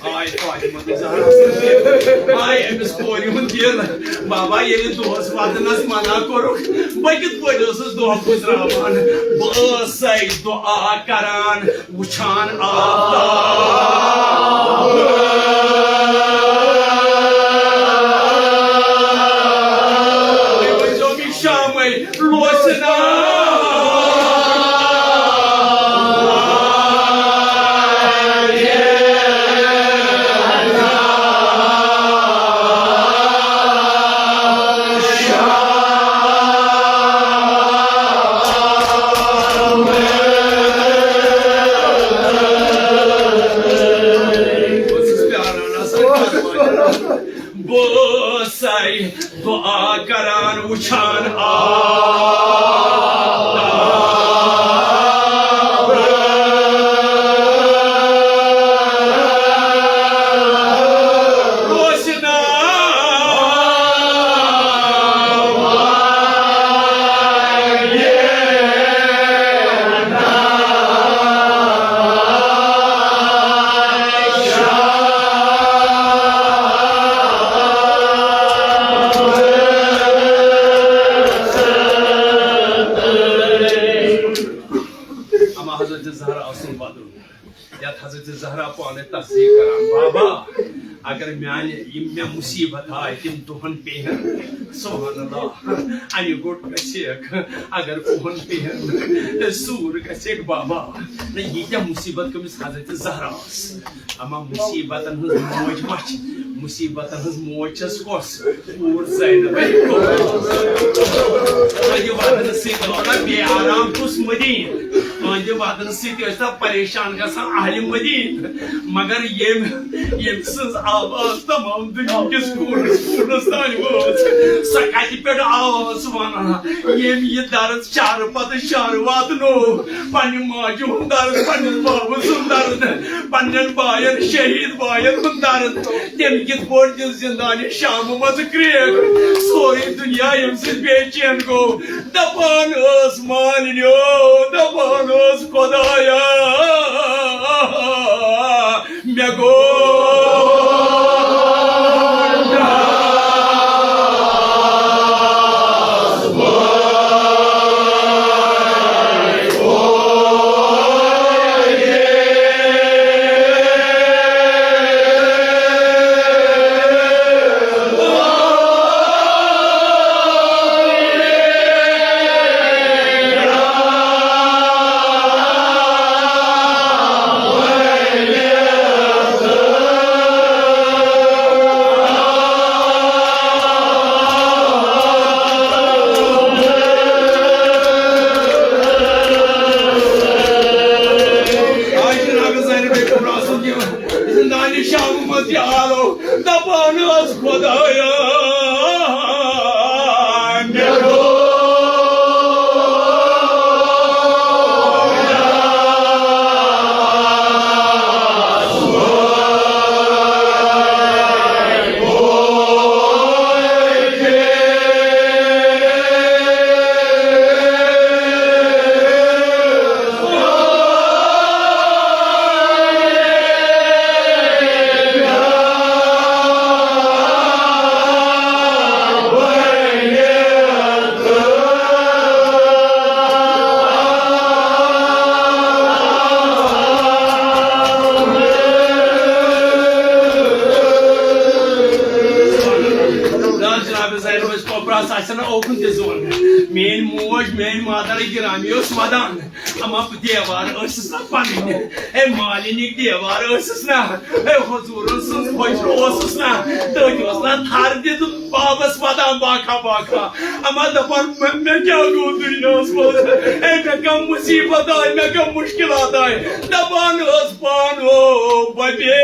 آے فاطمہ زہرا سٕنٛز دِل، آے أمِس کورِ ہُنٛد دِل۔ بابا، ییٚلہِ دۄہس وَدنَس منع کوٚرُکھ، بہٕ کِتھ پٲٹھۍ اوسُس دۄہ گُزراوان؟ بہٕ ٲسَے دُعا کران، وٕچھان آفتاب۔ تُہۍ ؤنۍزیو مےٚ شامَے، لوسہِ نا؟ بہٕ ٲسَے دُعا کران وٕچھان آفتاب۔ روشنا۔ اما حضرت زہرا سُنٛد وَدُن، یَتھ حضرت زہرا پانہٕ تصدیٖق کران، بابا، اگر میانہِ یِم مےٚ مُصیٖبت آے، تِم دۄہن پیٚہن، سبحان اللہ، اَنہِ گوٚٹ گژھِ، اگر کوہن پیٚہن، سوٗر گژھِ، بابا، نہ، ییٖتیٛاہ مُصیٖبت کٔمِس حضرت زہرا ٲس۔ اما مُصیٖبتن ہٕنٛز موج ما چھِ؟ مُصیٖبتن ہٕنٛز موج چھَس کۄس؟ کوٗر زینبے کۄس؟ تُہنٛدِ وَدنہٕ سۭتۍ آو نا بے آرام کُس مدیٖنہٕ؟ تُہنٛدِ وَدنہٕ سۭتۍ ٲسۍ نا پریشان گژھان اہلِ مدیٖنہٕ۔ مگر ییٚمۍ، ییٚمۍ سٕنٛز آواز تمام دُنیا کِس کوٗنس کوٗنس تام وٲژ، سۄ کتہِ پٮ۪ٹھ آواز ونان؟ ییٚمۍ یہِ درد شہرٕ پتہٕ شہرٕ واتنو، پننہِ ماجہِ ہُنٛد درد، پننِس بابہٕ سُنٛد درد، پننٮ۪ن باین، شہیٖد باین ہُنٛد درد، تٔمۍ کِتھ پٲٹھۍ دِژ زندانہِ شامہٕ منٛزٕ کرٛیک؟ سورُے دُنیا ییٚمہِ سۭتۍ بے چین گوٚو، دپان ٲس مالِنیو، دپان ٲس خۄدایا، مےٚ گوٚو آ جناب زینب کبریٰ سُنٛد یہِ زندانہِ شامہٕ منٛز یہِ آلو، دپان ٲس خۄدایا، مےٚ گوٚو جناب زینب ٲس کۄپرَس، آسہِ نہٕ اوکُن تہِ زون۔ میٲنۍ موج، میٲنۍ مادر گرامی ٲس ودان۔ اما بہٕ دیوار ٲسٕس نا پنٕنۍ، اے مالِنِک دیوار ٲسٕس نا، اے حضوٗرن سٕنٛز حُجرٕ اوسُس نا، تٔتھۍ اوس نا تھر دِتھ بابس ودان باکھا باکھا۔ اما دپان، مےٚ، مےٚ کیٛاہ گوٚو دُنیاہس منٛز؟ اے مےٚ کم مُصیٖبت آے، مےٚ کم مُشکِلات آے؟ دپان ٲس پانہٕ، او ببے،